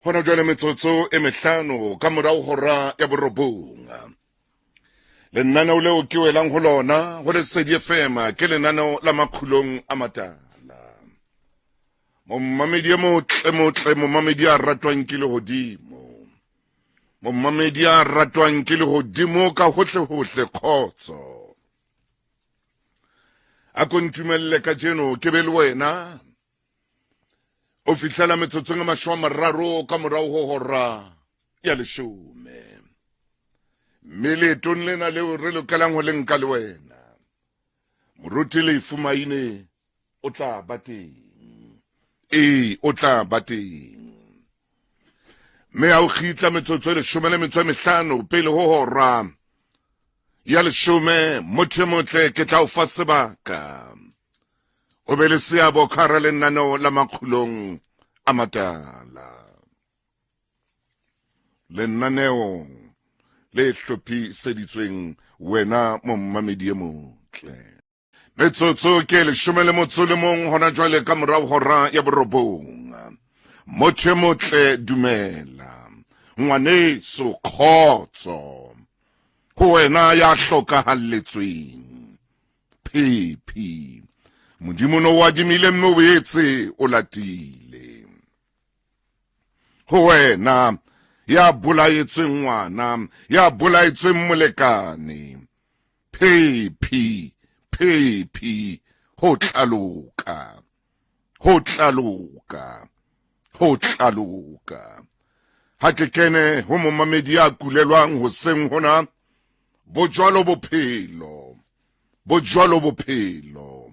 Hona jwale metsotso e mehlano ka morao hora ya borobong. Lenaneo leo ke welang ho lona ho Lesedi FM ke lenaneo la Makgulong a Matala. Momamedi e motle motle, momamedi a ratwang ke lehodimo. Momamedi a ratwang ke lehodimo ka hohle hohle kgotso. A ko ntumelle kajeno ke be le wena o fihlela metsotsong e mashome a mararo ka morao ho hora ya leshome mme leetong lena leo re lokelang ho le nka le wena moruti lefu maine o tla ba teng ee o tla ba teng mme ha o kgitla metsotso e leshome le metso e mehlano pele ho hora ya leshome motho e motle ke tla o fa sebaka o be le seabo ka hara lenaneo la makgulong a matala lenaneo le hlophiseditsweng wena mommamedi e motle metsotso ke leshome le motso le mong hona jwale ka morao hora ya borobong motho e motle dumela ngwaneso kgotso ho wena ya hlokahalletsweng phephi modimo no o adimile mme o boetse o latile ho wena ya bolaetsweng ngwana ya bolaetsweng molekane phephi phephi ho tlaloka ho tlaloka ho tlaloka ha ke kene ho momamedi ya kulelwang hoseng hona bo jwalo bophelo bo jwalo bophelo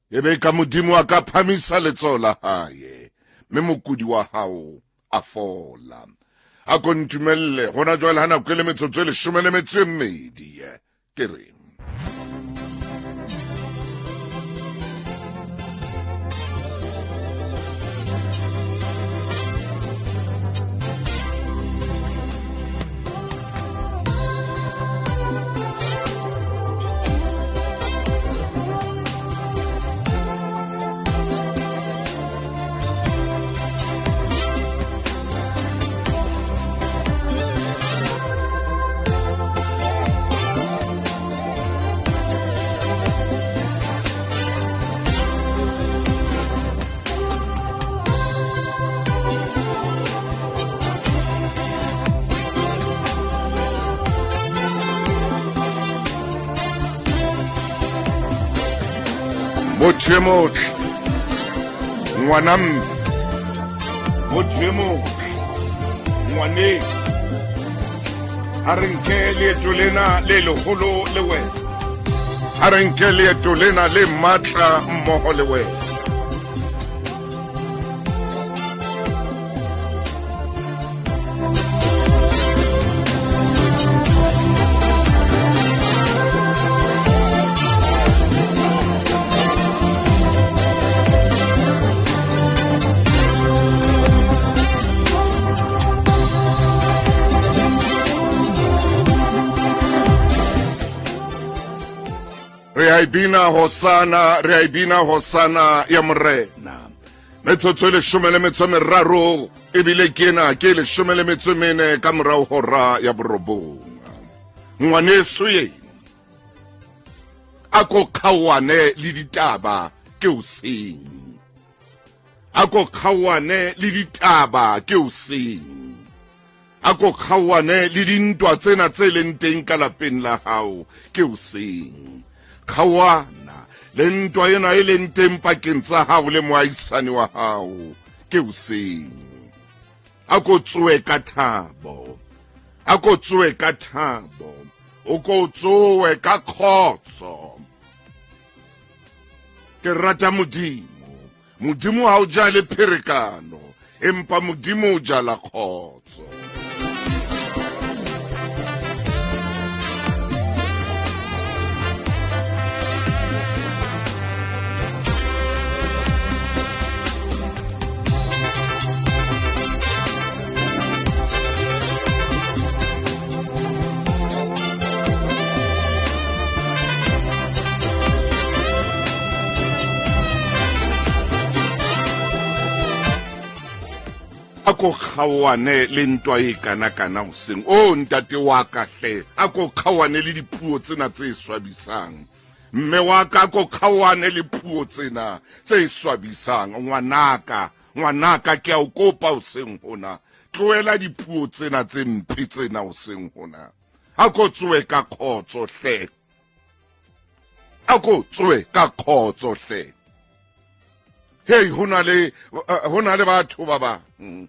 e be ka modimo a ka phamisa letsoho la hae mme mokudi wa hao a fola a ko ntumelle gona jwale ha nako e le metsotso e leshome le metso e mmedi ke reng Motho e motle ngwana mme motho e motle ngwaneng a re nke leeto lena le leholo le wena a re nke leeto lena le matla mmoho le wena re a e bina hosana re a e bina hosana ya morena metsotso e leshome le metso e meraro ebile ke ena ke leshome le metso e mene ka morago hora ya borobong ngwaneso ye a ko kgaoane le ditaba ke o seng a ko kgaoane le ditaba ke o seng a ko kgaoane le dintwa tsena tse leng teng ka lapeng la hao ke o seng kgaoana le ntwa ena e leng teng pakeng tsa hao le moahisane wa hao ke o seng a ko tsoe ka thabo a ko tsoe ka thabo o ko tsoe ka khotso ke rata modimo modimo ha o jale pherekano empa modimo o jala kgotso ko kgaoane le ntwa e kana-kana hoseng o ntate wa ka hle a ko kgaoane le dipuo tsena tse swabisang mme wa ka ko kgaoane le puo tsena tse swabisang ngwanaka ngwanaka ke a o kopa hoseng hona tlohela dipuo tsena tse mpe tsena hoseng hona a ko tsoe ka khotso hle a ko tsoe ka khotso hle hei ho na le ho na le batho ba bang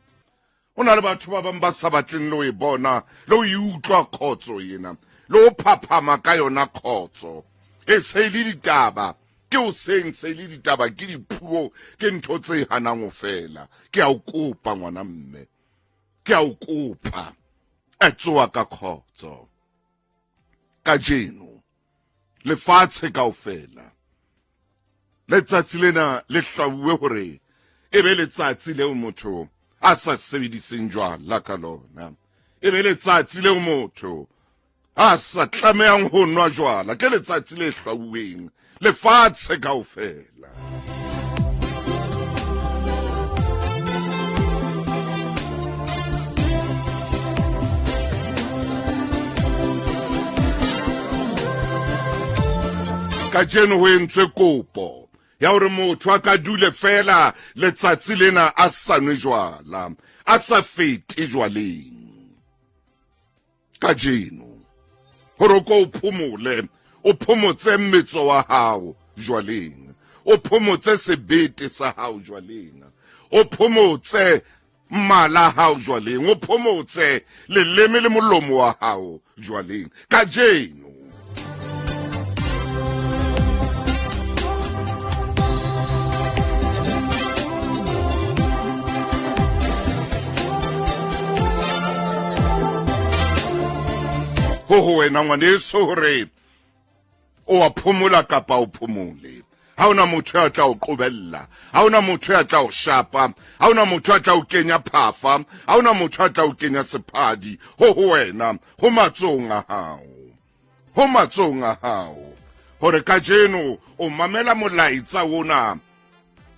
ho na le batho ba bang ba sa batleng le ho e bona le ho e utlwa khotso ena le ho phaphama ka yona khotso e se e le ditaba ke o seng se le ditaba ke dipuo ke ntho tse hanang ho fela ke a o kopa ngwana mme ke a o kopa etsoa ka khotso kajeno lefatshe kaofela letsatsi lena le hlauwe hore e be letsatsi leo motho a sa sebediseng jwala ka lona e be letsatsi leo motho a sa tlamehang ho nwa jwala ke letsatsi le hlauweng lefatshe kaofela kajeno ho entswe kopo ya hore motho a ka dule fela letsatsi lena a sa nwe jwala a sa fete jwaleng kajeno gore o ko o phomole o phomotse mmetso wa hao jwaleng o phomotse sebete sa hao jwaleng o phomotse mala hao jwaleng o phomotse leleme le molomo wa hao jwaleng kajeno ho ho wena ngwaneso hore o a phomola kapa o phomole ha ona motho ya tla o qobella ha ona motho ya tla o shapa ha ona motho ya tla o kenya phafa ha ona motho ya tla o kenya sephadi ho ho wena ho matsohong a hao ho matsohong a hao hore kajeno o mamela molaetsa ona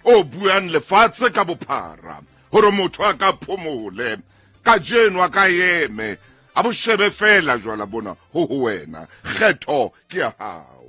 o buang lefatshe ka bophara hore motho a ka phomole kajeno a ka eme a bo shebe fela jwala bona ho ho wena kgetho ke ya hao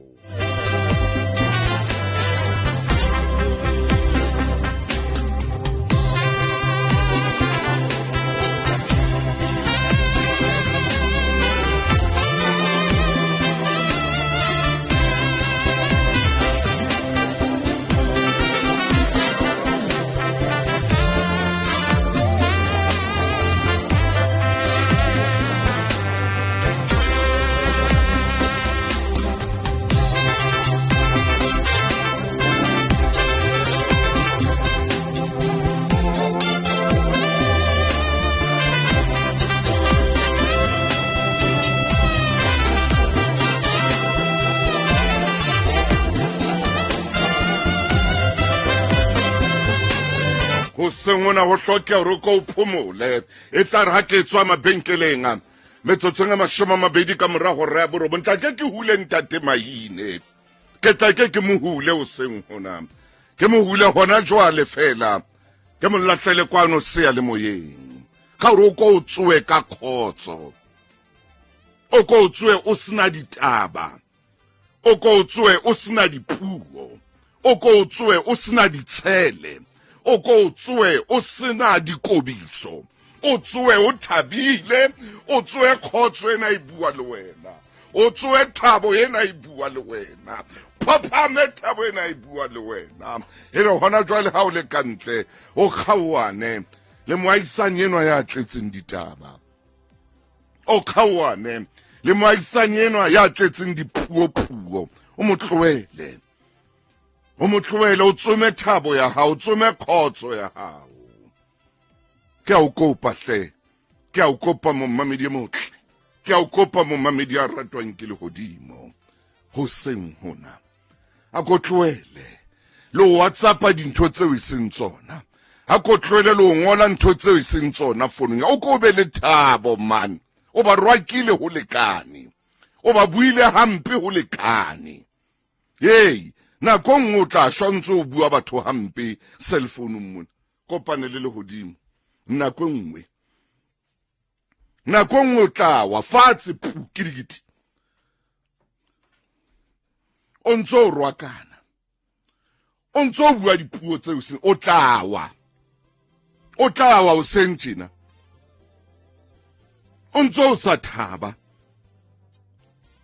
hoseng hona ho hlokeha hore o ko o phomole e tla re ha ke tswa mabenkeleng metsotsong a 20 ka mora hora ya borobong tla ke ke hule ntate maine ke tla ke ke mo hule hoseng hona ke mo hule hona jwale fela ke mo lahlele kwano seya le moyeng ka hore o ko o tsoe ka khotso o ko o tsoe o sena ditaba o ko o tsoe o sena dipuo o ko o tsoe o sena ditshele o ko o tsoe o sena dikobiso o tsoe o thabile o tsoe khotso ena e bua le wena o tsoe thabo ena e bua le wena phaphame thabo ena e bua le wena e re hona jwale ha o le ka ntle o kgaoane le moahisani enwa ya tletseng ditaba o kgaoane le moahisani enwa ya tletseng dipuopuo o mo tlohele o mo tlohele o tsome thabo ya hao o tsome khotso ya hao ke a o kopa hle ke a o kopa momamedi e motle ke a o kopa momamedi a ratwang ke lehodimo hoseng hona a ko tlohele le o whatsappa dintho tseo e seng tsona a ko tlohele le o ngola ntho tseo e seng tsona fonong o ko be le thabo man o ba rwakile ho lekane o ba buile hampe ho lekane hei nako nngwe o tla shwa ntse o bua batho hampe cellphone mona kopane le lehodimo. Nako e nngwe, nako e nngwe o tla wa fatshe pu kidikiti, o ntse o rwakana, o ntse o bua dipuo tseo seng, o tla wa, o tla wa o seng tjena, o ntse o sa thaba,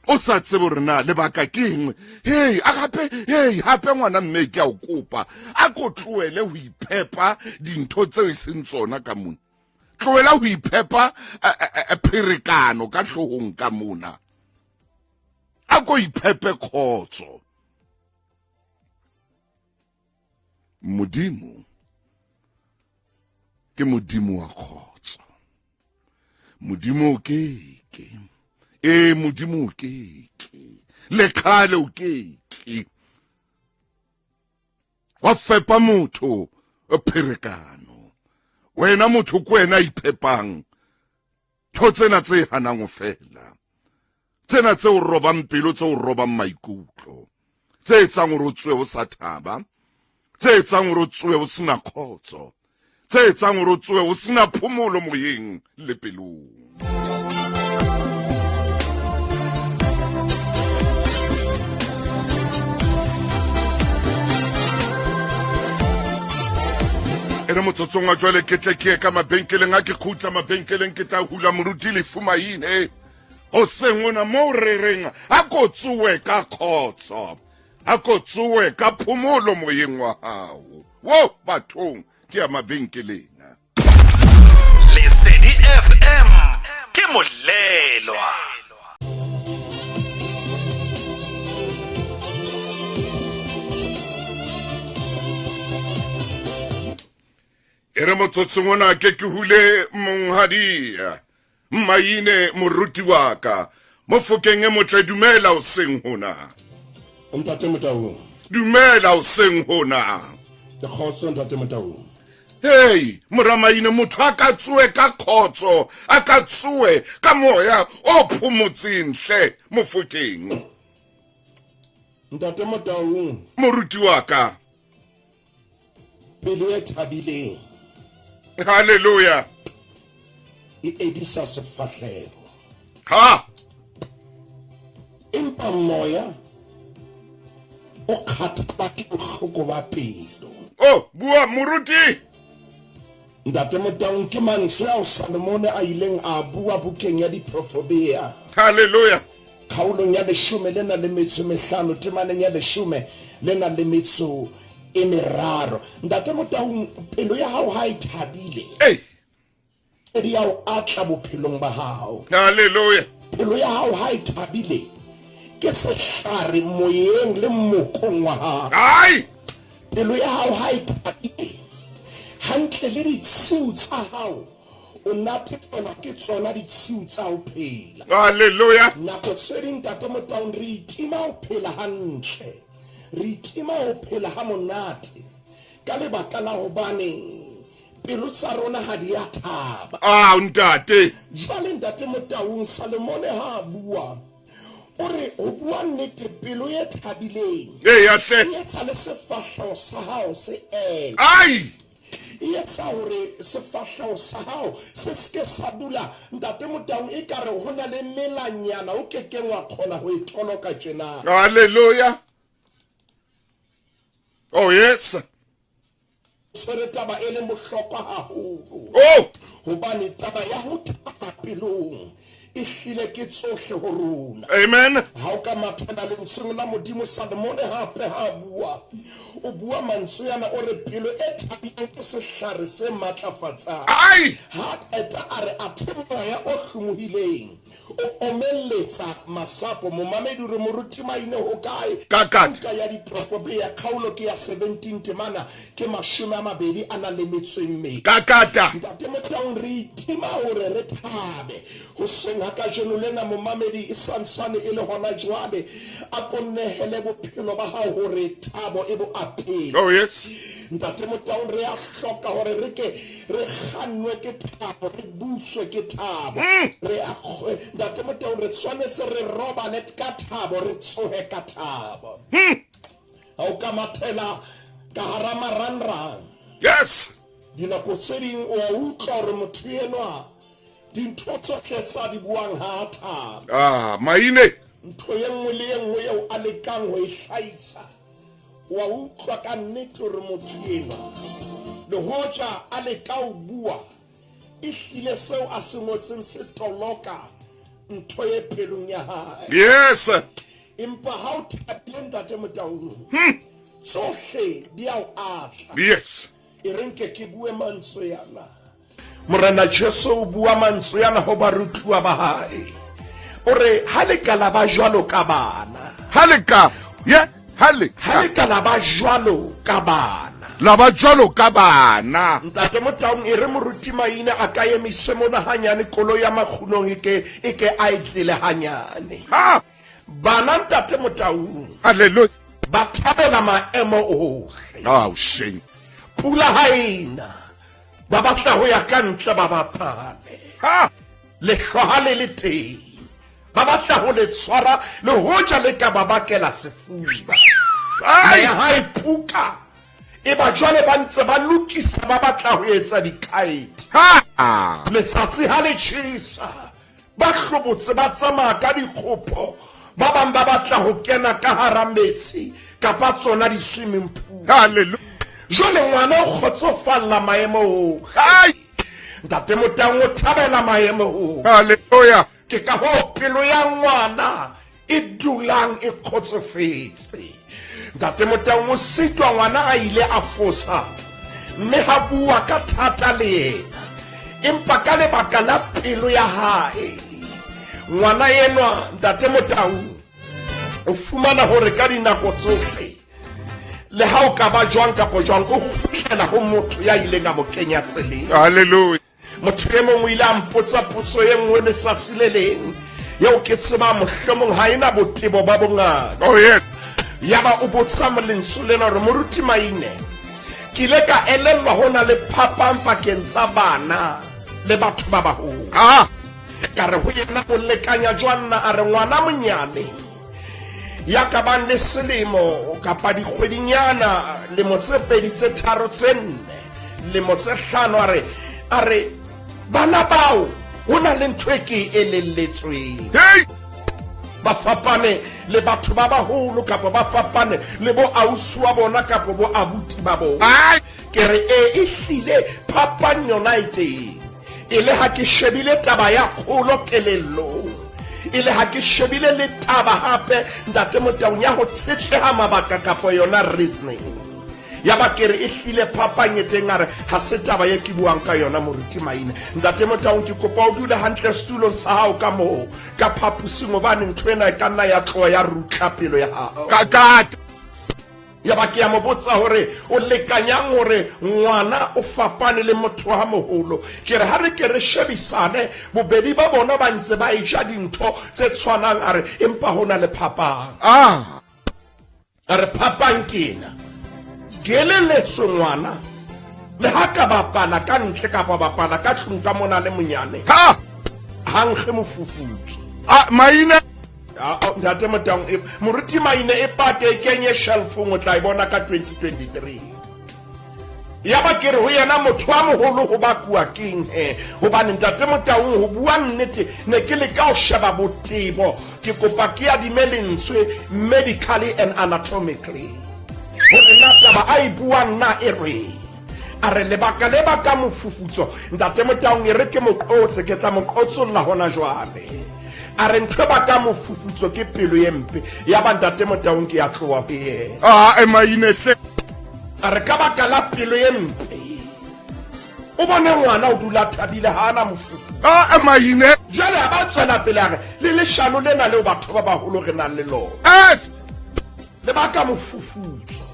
o sa tsebe hore na lebaka ke eng. Hei, a gape, hei, hape ngwana mme ke a o kopa, a ko tlohele ho iphepa dintho tseo e seng tsona ka mona. Tlohela ho iphepa pherekano ka hloohong ka mona. A ko iphepe khotso. Modimo ke Modimo wa khotso. Modimo o keke, ee, Modimo o keke, le kgale o keke wa fepa motho pherekano. Wena motho ke wena iphepang tho tsena tse hanang ho fela, tsena tse o robang pelo, tse o robang maikutlo, tse etsang hore o tsoe o sa thaba, tse etsang hore o tsoe o sena khotso, tse etsang hore o tsoe o sena phomolo moyeng le pelong. E re motsotsong wa jwale ke tle ke ye ka mabenkeleng, a ke khutla mabenkeleng ke tla hula moruti Lefumaine hoseng ona moo re reng a ko tsoe ka khotso, a ko tsoe ka phomolo moyeng wa hao. Wo bathong, ke ya mabenkeleng. Lesedi FM ke molelwa. E re motsotsong ona ke ke hule monghadi Mmaine moruti wa ka Mofokeng e motle, dumela hoseng hona. Ntate Motaung. Dumela hoseng hona. Ke kgotso Ntate Motaung. Hei, moramaine, motho a ka tsoe ka khotso, a ka tsoe ka moya o phomotseng hle Mofokeng. Ntate Motaung. Moruti wa ka. Pelo e thabileng. Hallelujah. E edisa sefahleho. Ha. Empa moya o kgathala ke bohloko ba pelo. Oh, bua moruti. Ntate Motaung, ke mantswe ao Salomone a ileng a bua bukeng ya Diprofobea. Hallelujah. Kgaolong ya leshome le na le metso e mehlano, temaneng ya leshome le na le metso e meraro. Ntate Motaung, pelo ya hao ha e thabile, Ei. di ya o atla bophelong ba hao. Hallelujah. Pelo ya hao ha e thabile, ke sehlare moyeng le mokong wa hao. Ai. Pelo ya hao ha e thabile, hantle le ditshiu tsa hao o natefelwa ke tsona ditshiu tsa ho phela. Hallelujah. Nako tse ding Ntate Motaung re itima ho phela hantle, re itima ho phela ha monate ka lebaka la hobane pelo tsa rona ha di a thaba. Ah, ntate. Jwale Ntate Motaung, Salomone ha a bua o re ho bua nnete, pelo e thabileng Eya hle. e etsa le sefahleho sa hao se ele. Ai. E etsa hore sefahleho sa hao se se ke sa dula, Ntate Motaung, ekare ho na le melanyana o ke keng wa kgona ho e toloka tjena. Hallelujah. Oh yes. Tshwere taba e leng bohlokwa haholo. Oh. Hobane taba ya ho thaba pelong e hlile ke tsohle ho rona. Amen. Ha o ka mathela lentsweng la Modimo, Salomone hape ha bua, o bua mantswe ana, o re pelo e thabileng ke sehlare se matlafatsang. Ai. Ha qeta a re athe moya o hlomohileng o omelletsa masapo. Momamedi o re moruti Maine ho kae? Kakata. Buka ya Diprofobea kgaolo ke ya 17 temana ke 20 a na le metso e mmedi. Kakata. Ntate Motaung, re itima hore re thabe hoseng ha kajeno lena. Momamedi, e santshwane e le hona jwale, a ko nehele bophelo ba hao hore thabo e bo apele. Oh yes. Ntate Motaung, re a hloka hore re ke re kgannwe ke thabo, re buswe ke thabo. Re a Ntate Motaung, re tshwanetse re robale ka thabo, re tsohe ka thabo. Ha o ka mathela ka hara marangrang. Yes. Dinako tse ding o a utlwa hore motho enwa dintho tsohle tsa di buang ha a thaba. Ah, maine. Ntho e nngwe le e nngwe eo a lekang ho e hlahisa, o a utlwa ka nnete hore motho enwa le hoja a leka ho bua, ehlile seo a se ngotseng se toloka ntho e pelong ya hae. Yes. Empa ha o thabile Ntate Motaung, tsohle di a o atla. Yes. E re nke ke bue mantswe ana. Morena Jesu o bua mantswe ana ho barutuwa ba hae. O re ha le ka la ba jwalo ka bana. Ha le ka, ye, ha le Ha le ka la ba jwalo ka bana. La ba jwalo ka bana. Ntate Motaung, e re moruti Maine a ka emise mona hanyane, koloi ya Makgunong e ke e ke a e tlele hanyane. Ha! Bana Ntate Motaung. Hallelujah. Ba thabela maemo ohle. Oh, shame. Pula ha ena. Ba batla ho ya ka ntle ba bapale. Ha! Lehlwa ha le le teng. Ba batla ho le tshwara le hoja le ka ba bakela sefuba. Meya ha e puka. E ba jwale ba ntse ba lokisa ba batla ho etsa dikhaete. Ha! Letsatsi ha le tjhesa. Ba hlobotse ba tsamaya ka dikgopo. Ba bang ba batla ho kena ka hara metsi kapa tsona di-swimming pool. Hallelujah. Jwale ngwana o kgotsofalla maemo ohle. Ai! Ntate Motaung o thabela maemo ohle. Hallelujah. Ke ka hoo pelo ya ngwana e dulang e kgotsofetse. Ntate Motaung o sitwa ngwana a ile a fosa mme ha bua ka thata le yena, empa ka lebaka la pelo ya hae ngwana enwa Ntate Motaung o fumana hore ka dinako tsohle le ha o ka ba jwang kapa jwang o kgutlela ho motho ya ileng a mo kenya tseleng. Hallelujah. Motho e mong o ile a mpotsa potso e nngwe letsatsi le leng eo ke tseba mohlomong ha ena botebo ba bongata. Oh, yes. Yaba o botsa lentswe lena hore moruti Maine, ke ile ka elellwa ho na le phapang pakeng tsa bana le batho ba baholo. Ah. Ka re ho yena o lekanya jwang na? A re ngwana monyane ya ka bang le selemo kapa dikgwedinyana, lemo tse 2 tse 3 tse 4, lemo tse 5, a re bana bao ho na le ntho e ke e elelletsweng. Hey! Ba fapane le batho ba baholo kapa ba fapane le bo ausi wa bona kapa bo abuti ba bona. Ai! Ke re e ehlile phapang yona e teng. E le ha ke shebile taba ya kgolo kelellong, e le ha ke shebile le taba hape Ntate Motaung ya ho tshetleha mabaka kapa yona reasoning. Ya ba ke re e hlile phapang e teng, a re ha se taba e ke buang ka yona moruti Maine. Ntate Motaung, ke kopa o dule hantle setulong sa hao ka moo ka phaposing, hobane ntho ena e ka nna ya tloha ya rutla pelo ya hao. Ka ka Ya ba ke ya mo botsa hore o lekanyang hore ngwana o fapane le motho ha moholo. Ke re ha re ke re shebisane, bobedi ba bona ba ntse ba eja dintho tse tshwanang, a re empa ho na le phapang. Ah. A re phapang ke ena. Ke eleletswe ngwana le ha ka bapala ka ntle kapa bapala ka tlung ka mona le monyane. Ha! Ha nkge mofufutso. Ah, maina. Ah, oh, Ntate Motaung, moruti Maine e pate e kenye shelfong, o tla e bona ka 2023. Ya ba ke re ho yena motho wa moholo ho bakuwa keng he? Hobane Ntate Motaung, ho bua nnete, ne ke leka ho sheba botebo, ke kopa ke adime lentswe medically and anatomically. Hore na taba a e buang na e reng? A re lebaka le baka mofufutso, Ntate Motaung, e re ke mo qotse, ke tla mo qotsolla hona jwale. A re ntho e baka mofufutso ke pelo e mpe. Ya ba Ntate Motaung ke ya tloha ho yena. Ah, e Maine hle. A re ka baka la pelo e mpe, o bone ngwana o dula thabile ha ana mofufutso. Ah, e Maine. Jwale ha ba tswela pele a re le leshano lena leo batho ba baholo re nang le lona. Yes. Le baka mofufutso.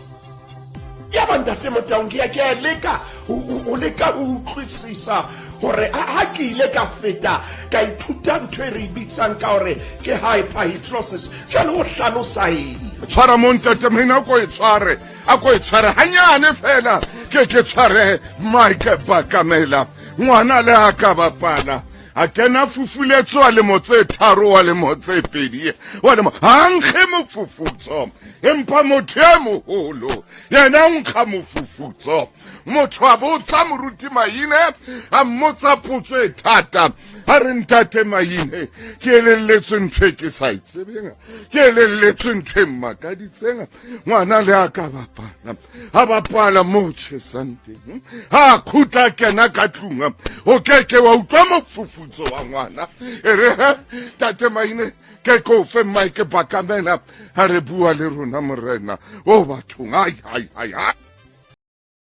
Ya ba Ntate Motaung ke ya ke a leka ho leka ho utlwisisa hore ha ke ile ka feta ka ithuta ntho e re e bitsang ka hore ke hyperhidrosis. Jwale o hlalosa eng? Tshwara mo Ntate Maine, a ko e tshware, a ko e tshware hanyane fela, ke ke tshware Mike Bakamela. Ngwana le ha ka bapala. A kena fufuletswe wa lemo tse tharo, wa lemo tse pedi, wa lemo ha nkge mofufutso, empa motho e moholo yena o nkga mofufutso. Motho a botsa moruti Maine, a mmotsa potso e thata, a re, Ntate Maine, ke elelletswe ntho e ke sa e tsebeng, ke elelletswe ntho e mmakaditseng. Ngwana le a ka bapala, a bapala mo tjhesang teng, ha a khutla kena ka tlung, o ke ke wa utlwa mofufutso wa ngwana. E re, he, Tate Maine, ke ko fe Mike Bakamela, ha re bua le rona morena o bathong. Ai, ai, ai, ai.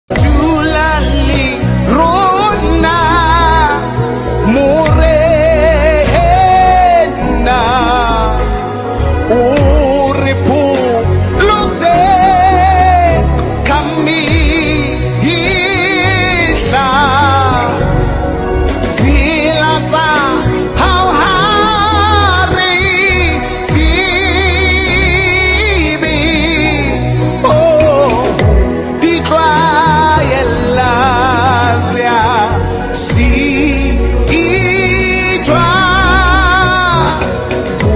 Dula le rona Morena, o re pholose ka mehla. Tsela tsa hao ha re tsebe, oh, di tlwaela re a sitwa, o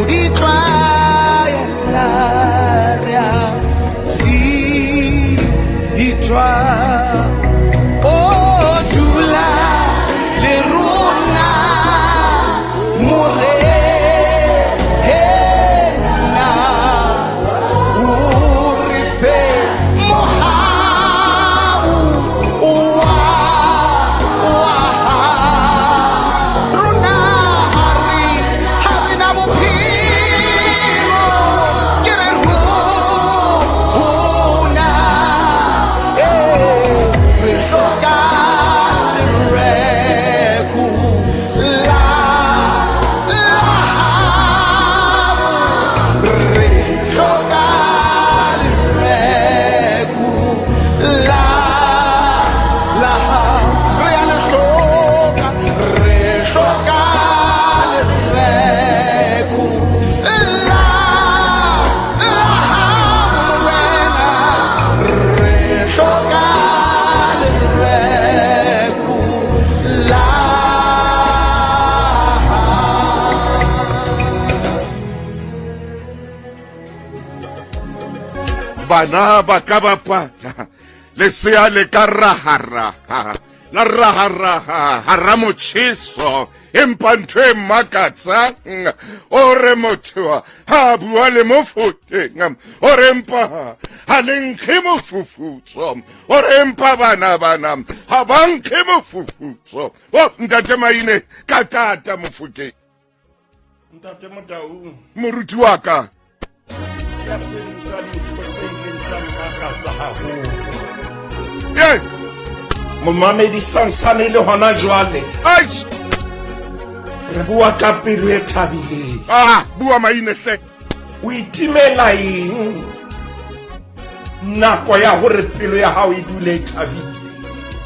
di tlwaela re a sitwa. Oh, dula le rona Morena, o re fe mohau wa wa rona. Ha re na bophelo, ke re rona, eh, re hloka lereko la hao, re hloka lereko la hao, re a le hloka, re hloka lereko la hao Morena, re hloka lereko la hao. Bana ba ka bapala, lesea le ka raharaha, la raharaha hara motjheso, empa ntho e makatsang o re motho ha a bua le mofokeng, o re empa ha le nkge mofufutso, o re empa bana bana ha ba nkge mofufutso. O Ntate Maine, ka kata mofokeng. Ntate Motaung. Moruti wa ka. Ka tse ding tsa dintho tse ileng tsa mmakatsa haholo. Ye. Momamedi sansane le hona jwale. Aish. Re bua ka pelo e thabileng. Ah, bua Maine hle. O itimela eng nako ya hore pelo ya hao e dule e thabile?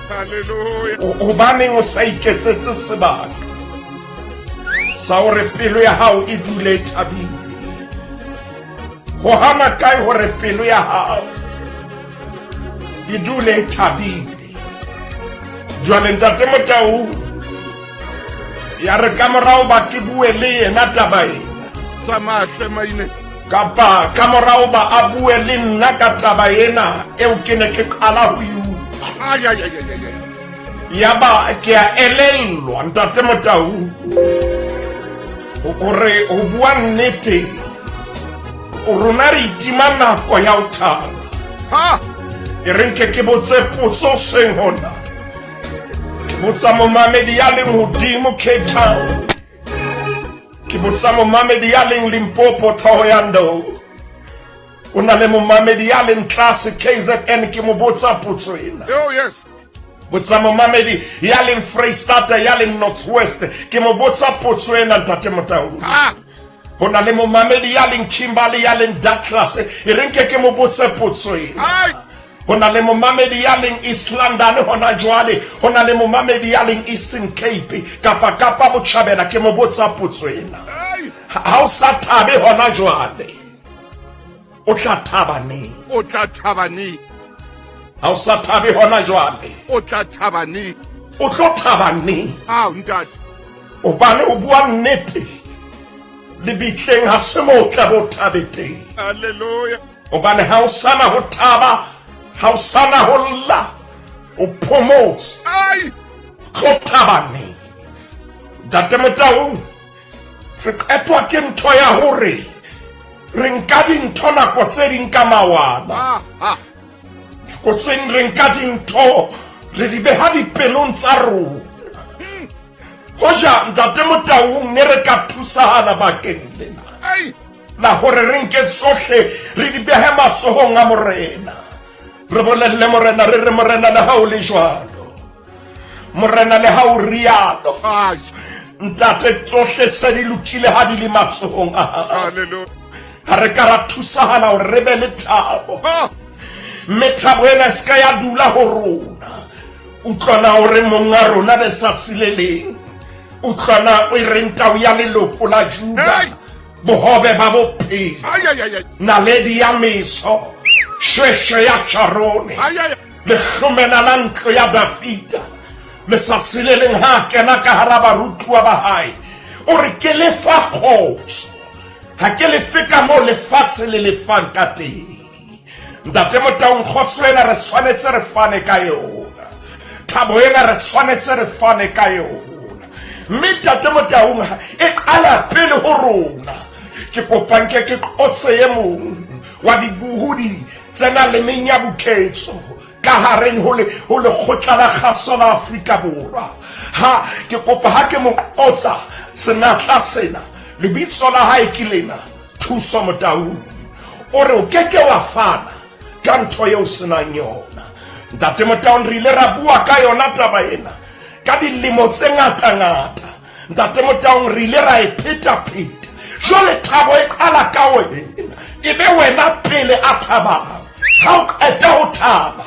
Hallelujah. Hobaneng o sa iketsetse sebaka sa hore pelo ya hao e dule e thabile? Ho hana kae hore pelo ya hao e dule e thabile? Jwale Ntate Motau, ya re ka morao ba ke bue le yena taba ena, Tsamaya hle Maine. kapa ka morao ba a bue le nna ka taba ena eo ke ne ke qala ho e utlwa. Ai, ai, ai, ai, ai. Yaba ke a elellwa Ntate Motau hore ho bua nnete rona re itima nako ya ho thaba. Ha. E re nke ke botse potso seng hona, ke botsa momamedi ya leng hodimo Cape Town, ke botsa momamedi ya leng Limpopo Thohoyandou, o na le momamedi ya leng tlase KZN, ke mo botsa potso ena. Oh yes. Botsa momamedi ya leng Freistata, ya leng Northwest, ke mo botsa potso ena Ntate Motau. Ha. Ho na le momamedi ya leng Kimberley, ya leng Douglas, e re nke ke mo botse potso ena. Ai. Ho na le momamedi ya leng East London hona jwale, ho na le momamedi ya leng Eastern Cape kapa Kapa Botjhabela, ke mo botsa potso ena. Ai. Ha o sa thabe hona jwale, o tla thaba neng? O tla thaba neng? Ha o sa thabe hona jwale, O tla thaba neng? o tlo thaba neng? Ao ntate. Obane o bua nnete, lebitleng ha se moo o tla bo thabe teng. Hallelujah. Hobane ha o sana ho thaba, ha o sana ho lla, o phomotse. Ai. Tlo thaba neng? Ntate Motaung, re qetwa ke ntho ya hore re nka dintho nako tse ding ka mawala. Ah, ah. Nako tse ding re nka dintho re di beha dipelong tsa rona. Hoja Ntate Motaung ne re ka thusana bakeng lena Ai. la hore re nke tsohle re di behe matsohong a Morena. Re bolelle Morena, re re Morena le ha o le jwalo, Morena le ha o rialo, Ai. Ntate tsohle se di lokile ha di le matsohong a hao. Hallelujah. Ha re ka ra thusahala hore re be le thabo, Ah. mme thabo ena e se ka ya dula ho rona. Utlwana hore monga rona letsatsi le leng, utlwana o e reng tau ya leloko la Juda, Hey! bohobe ba bophelo, Ai, ai, ai, ai. naledi ya meso, shweshwe ya Sharone, Ai, ai, ai. lehlomela la ntlo ya Dafida. Letsatsi le leng ha a kena ka hara barutuwa ba hae, o re ke lefa kgotso, ha ke lefe ka moo lefatshe le lefang ka teng. Ntate Motaung, kgotso ena re tshwanetse re fane ka yona, thabo ena re tshwanetse re fane ka yona. Mme Ntate Motaung, e qala pele ho rona. Ke kopa nke ke qotse e mong wa dibohodi tsena le meng ya boketso ka hareng ho lekgotla la kgaso la Afrika Borwa. Ha ke kopa ha ke mo qotsa senatla sena, lebitso la hae ke lena, Thuso Motaung. O re o keke wa fana ka ntho eo senang yona. Ntate Motaung, re ile ra bua ka yona taba ena ka dilemo tse ngata-ngata. Ntate Motaung, re ile ra e pheta-pheta. Jwale thabo e qala ka wena, e be wena pele a thabang. Ha o qeta ho thaba,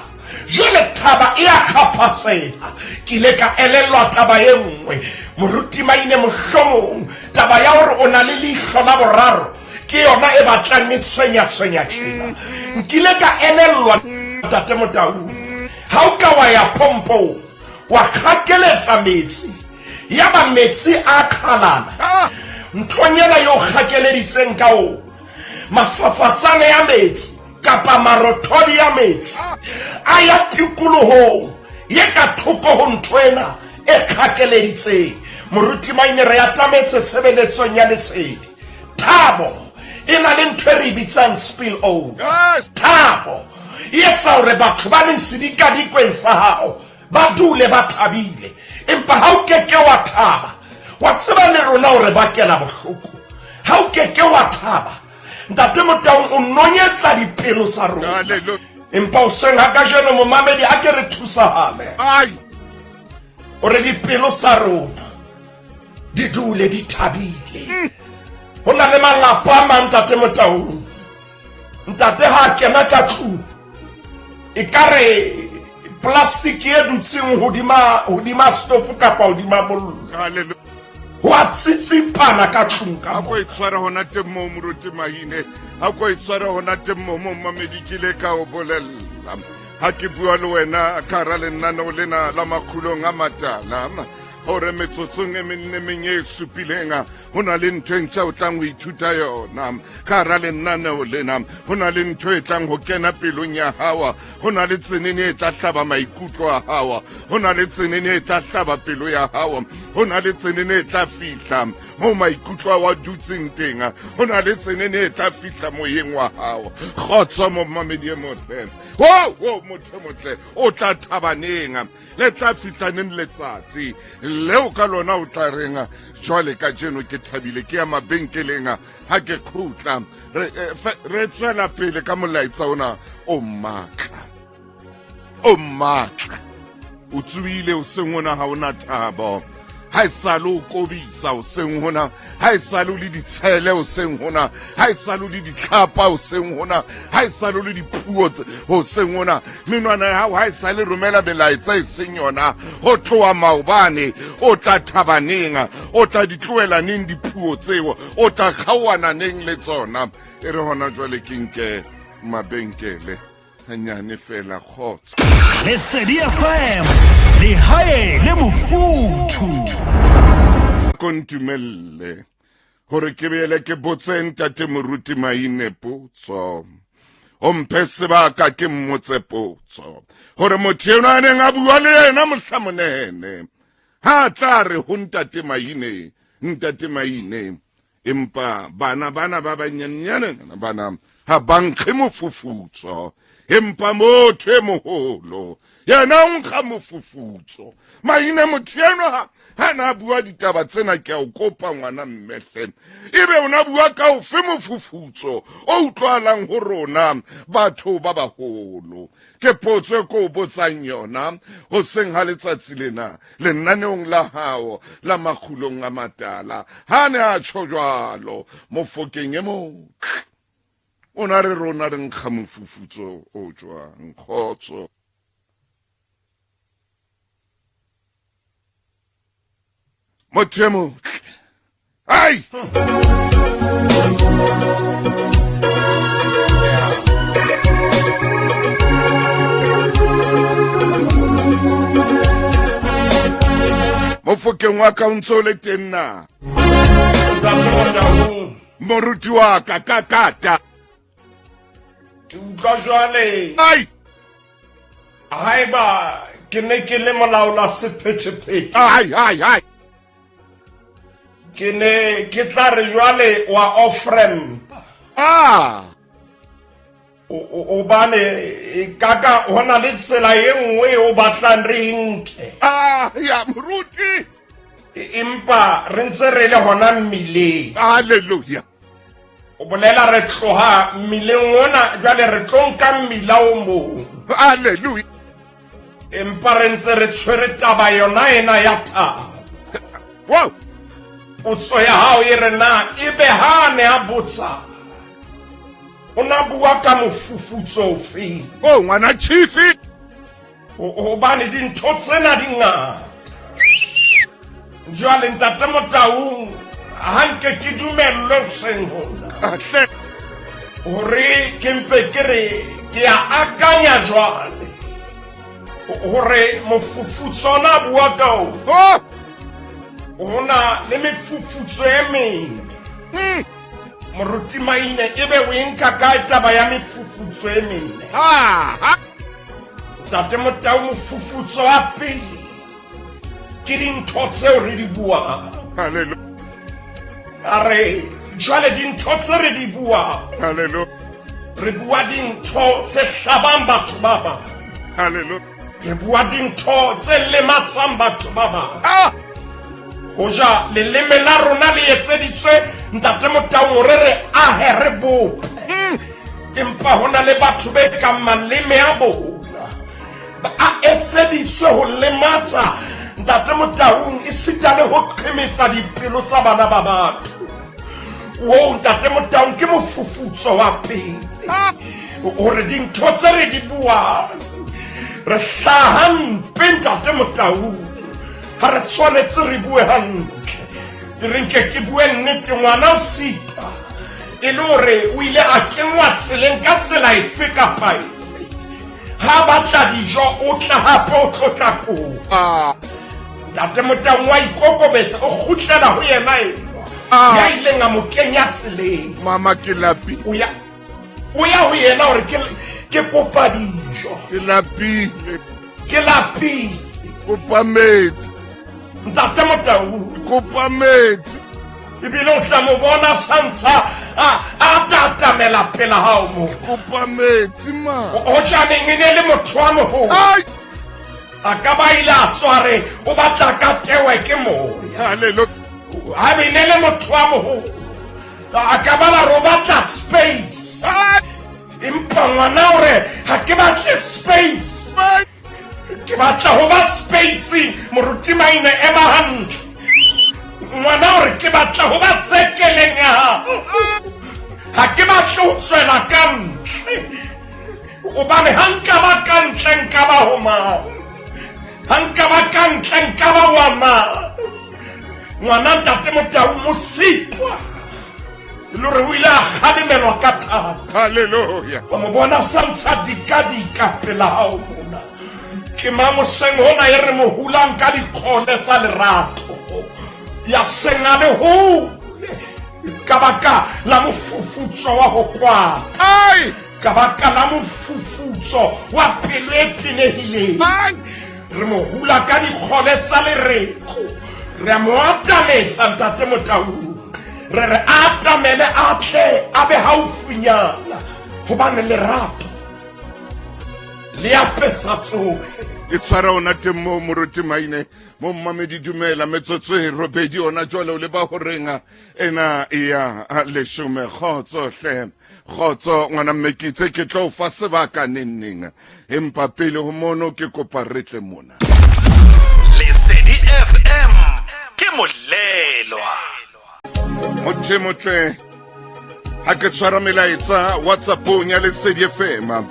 jwale thaba e a kgaphatseha. Ke ile ka elellwa taba e nngwe, Moruti Maine, mohlomong taba ya hore o na le leihlo la boraro ke yona e batlang e tshwenya-tshwenya tjena. Nkile ka elellwa, Ntate Motaung, ha o ka wa ya pompong wa kgakeletsa metsi, yaba metsi a qhalana, nthonyana yo kgakeleditseng ka ona, mafafatsane ya metsi kapa marothodi ya metsi a ya tikolohong ye ka thoko ho ntho ena e kgakeleditseng. Moruti Maine, re atametse tshebeletsong ya lesedi. Thabo e na le ntho e re e bitsang spill over. Yes. Thabo e etsa hore batho ba leng sedikadikweng sa hao ba dule ba thabile. Empa ha o keke wa thaba, wa tseba le rona hore bakela bohloko. Ha o keke wa thaba, Ntate Motaung, o nonyetsa dipelo tsa rona. Hallelujah. Empa hoseng ha kajeno, momamedi, a ke re thusahale Ai. hore dipelo tsa rona di dule di thabile. Ho na le malapa a mang, Ntate Motaung, ntate ha a kena ka tlung e ka re plastic e dutseng hodima stofo kapa hodima mollo. Hallelujah. Ho a tsitsipana ka tlung ka Ha ko e tshware hona teng moo, Moruti Maine. Ha ko e tshware hona teng moo, momamedi, ke ile ka o bolella ha ke bua le wena ka hara lenaneo lena la Makgulong a Matala hore metsotsong e meng le meng e supileng ho na le ntho e ntjha o tlang ho ithuta yona ka hara lenaneo lena. Ho na le ntho e tlang ho kena pelong ya hao, ho na le tsenene e tla hlaba maikutlo a hao, ho na le tsenene e tla hlaba pelo ya hao, ho na le tsenene e tla fihla mo maikutlo a wa dutseng teng, ho na le tsenene e tla fihla moyeng wa hao. Kgotso, momamedi e motle, o motho e motle, o tla thaba neng? Le tla fihla neng letsatsi leo ka lona o tla reng, jwale kajeno ke thabile, ke ya mabenkeleng, ha ke khutla re tswela pele ka molaetsa ona o matla, o matla. O tsohile hoseng hona, ha ona thabo, ha e sale o kobisa hoseng hona, ha e sale o le ditshele hoseng hona, ha e sale o le ditlhapa hoseng hona, ha e sale o le dipuo hoseng hona, menwana ya hao ha e sale romela melaetsa e seng yona ho tloha maobane. O tla thaba neng? O tla di tlohela neng dipuo tseo? O tla kgaoana neng le tsona? E re hona jwale ke nke mabenkele hanyane fela. Kgotso. Lesedi FM, lehae le mofuthu. ko ntumelle gore ke beele ke botse ntate moruti Maine potso. O mphe sebaka ke mmotse potso gore motho eno a neng a bua le yena mohla monene ha a tla re ho ntate Maine, ntate Maine, empa bana bana ba banyenyane bana ha ba nkge mofufutso, empa motho e moholo yena o nkga mofufutso. Maine motho eno ha ha na bua ditaba tsena, ke a o kopa ngwana mmehle, ebe o na bua ka ofe mofufutso o utlwalang ho rona batho ba baholo? Ke potso e ko o botsang yona hoseng ha letsatsi lena lenaneong la hao la Makgulong a Matala. Ha ne a tjho jwalo Mofokeng e motle, o na re rona re nkga mofufutso o jwang? Kgotso. Motho e motle. Ai! Mofokeng wa ka o ntse o le teng na? Moruti wa ka ka kata. Ke utlwa jwale. Ai! Haeba ke ne ke le molaola sephethephethe. Ai ai ai. Ke ne ke tla re jwale wa off-ramp. Ah. Obane kaka ho na le tsela e nngwe e o batlang re e nke. Ah, ya moruti. Empa re ntse re le hona mmileng. Hallelujah. O bolela re tloha mmileng ona jwale re tlo nka mmila o mong. Hallelujah. Empa re ntse re tshwere taba yona ena ya thabo. Wow. Potso ya hao e re na ebe ha ne a botsa o na bua ka mofufutso ofe? Oh, ngwana chief. Hobane dintho tsena di ngata. Jwale ntate Motaung, ha nke ke dumellwe hoseng hona hore ke mpe ke re ke a akanya jwale hore mofufutso ona bua ka o ho na le mefufutso e meng. Moruti Maine, ebe o e nka kae taba ya mefufutso e mene? Ntate Motau, mofufutso wa pele ke dintho tseo re di buang. Hallelujah. A re jwale dintho tse re di buang. Hallelujah. Re bua dintho tse hlabang batho ba bang. Hallelujah. Re bua dintho tse lematsang batho ba bang. Ah! Hoja leleme la rona le etseditswe ntate Motau hore re ahe re bope. Empa ho na le batho be kang maleme a bona a etseditswe ho lematsa ntate Motaung, esita le ho qhemetsa dipelo tsa bana ba batho. Oo ntate Motaung, ke mofufutso wa pele hore dintho tse re di buang re hlaha mpe ntate Motaung. Ha re tshwanetse re bue hantle, re nke ke bue nnete. Ngwana o sitwa e le hore o ile a kenngwa tseleng ka tsela efe kapa efe. Ha batla dijo o tla hape o tlo tla kopa. Ntate Motaung wa ikokobetsa, o kgutlela ho yena enwa ya ileng a mo kenya tseleng. Mama ke lapile. O ya ho yena hore ke kopa dijo. Ke lapile. Ke lapile. Kopa metsi. Ntate Motau. Kopa metsi. Ebile o tla mo bona santsha a tatamela pela hao mo. Kopa metsi ma. O tjaneng e ne le motho wa moholo. Ai. A ka ba ile a tsware o batla ka tewe ke moya. Hallelujah. Ha be ne le motho wa moholo. A ka ba la re o batla space. Empa ngwana o re ha ke batle space. Ke batla ho ba spacing. Moruti Maine ema hantle. Ngwana o re ke batla ho ba sekeleng ya hao. Ha ke batle ho tswela ka ntle. Hobane ha nka ba ka ntle nka ba ho mang? Ha nka ba ka ntle nka ba wa mang? Ngwana ntate Motau mositwa. E le hore o ile a kgalemelwa ka thata. Hallelujah. Wa mo bona sa ntsha dikadika pela hao mona. Ke mang hoseng hona e re mo hulang ka dikgone tsa lerato? Ya seng a le hole ka baka la mofufutso wa ho kwata. Ai! Ka baka la mofufutso wa pelo e tenehileng. Ai! Re mo hula ka dikgole tsa lereko. Re a mo atametsa ntate Motaung. Re re a atamele a tle a be haufinyana hobane lerato le apesa tsohle. E tshwara ona teng moo moruti Maine mo mmamedi dumela metsotso e robedi ona jwale o leba horeng ena ya leshome kgotso hle kgotso ngwana mme ke itse ke tlo fa sebaka neng neng empa pele ho mono ke kopa re tle mona Lesedi FM ke molelwa. Motho e motle ha ke tshwara melaetsa whatsappong ya lesedi fm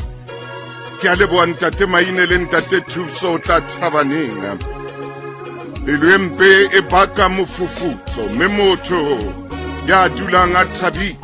ke a leboha ntate maine le ntate thuso o tla thabaneng pelo e mpe e baka mofufutso mme motho ya dulang a thabile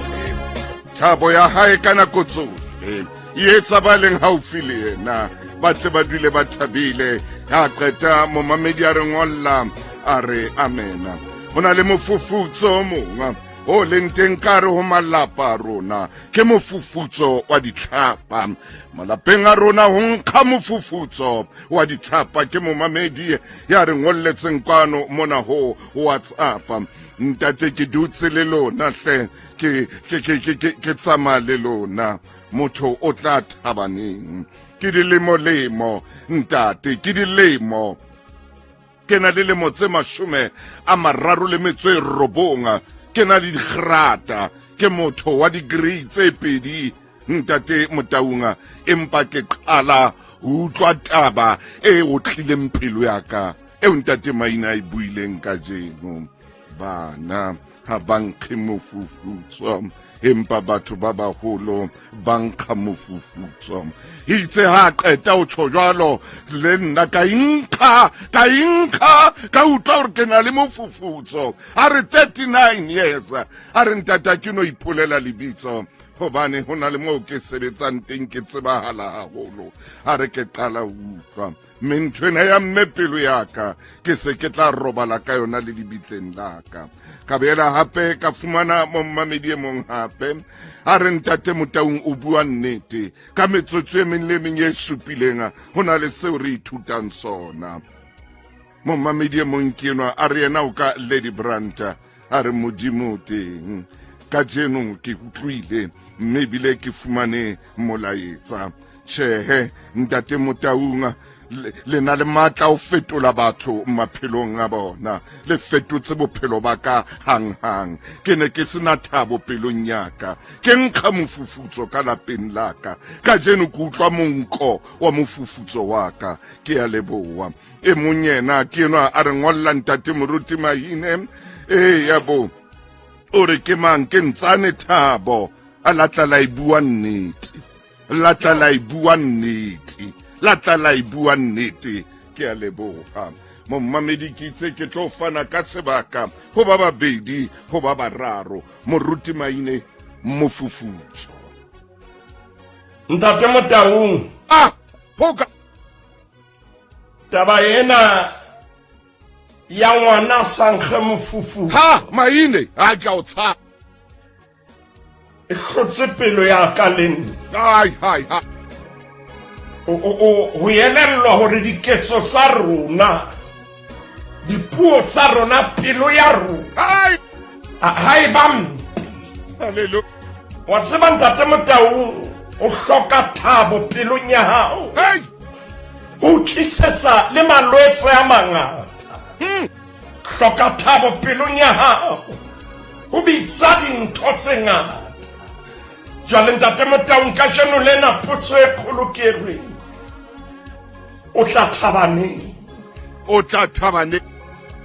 thabo ya hae ka nako tsohle e etsa ba leng haufi le yena ba tle ba dule ba thabile ya qeta momamedi a re ngolla a re amena ho na le mofufutso o mongwe o leng teng ka re ho malapa a rona ke mofufutso wa ditlhapa malapeng a rona ho nkga mofufutso wa ditlhapa ke momamedi ya re ngolletseng kwano mona ho whatsapp ntate ke dutse le lona hle ke ke ke ke ke ke tsamaya le lona motho o tla thaba neng ke dilemo lemo ntate ke dilemo ke na le lemo tse 39 ke na le digrata ke motho wa degree tse pedi ntate motaunga empa ke qala ho utlwa taba e otlileng pelo ya ka eo ntate maina a e buileng kajeno bana ha ba nkge mofufutso empa batho ba baholo ba nkga mofufutso itse ha qeta o tsho jwalo le nna ka inkga ka inkga ka utlwa gore ke na le mofufutso a re 39 years a re ntata ke no ipolela lebitso hobane ho na le moo ke sebetsang teng ke tsebahala haholo a re ke qala ho utlwa mme ntho ena ya mme pelo ya ka ke se ke tla robala ka yona le lebitleng la ka ka boela hape ka fumana mommamedi e mong hape a re ntate motaung o bua nnete ka metsotso e meng le e meng e supileng ho na le seo re ithutang sona mommamedi e mong ke enwa a re yena o ka lady branta a re modimo teng kajeno ke utlwile mme ebile ke fumane molaetsa tjhehe ntate motaung le na le matla o fetola batho maphelong a bona le fetotse bophelo ba ka hanghang ke ne ke sena thabo pelong ya ka ke nkga mofufutso ka lapeng la ka kajeno ke utlwa monko wa mofufutso wa ka ke ya leboa e mong yena ke enwa a re ngolla ntate moruti mahine ee ya bo o re ke mang ke ntsane thabo a latla la e bua nnete la tla la e bua nnete la tla la e bua nnete ke a leboga mommamedi ke itse ke tlo fana ka sebaka ho ba babedi ho ba bararo moruti maine mofufutso ntate motaung ah hoka taba ena ya ngwana sankge mofufu ha maine ha ke a o tshaba e hlotse pelo ya ka le nna hai hai hai ho elellwa hore diketso tsa rona dipuo tsa rona pelo ya rona ha e ba mpe Hallelujah. wa tseba ntate motau o hloka thabo pelong ya hao Hey! o tlisetsa le malwetse a mangata hloka thabo pelong ya hao ho bitsa dintho tse ngata jwale ntate motaung kajeno lena potso e kgolo ke reng o tla thaba neng o tla thaba neng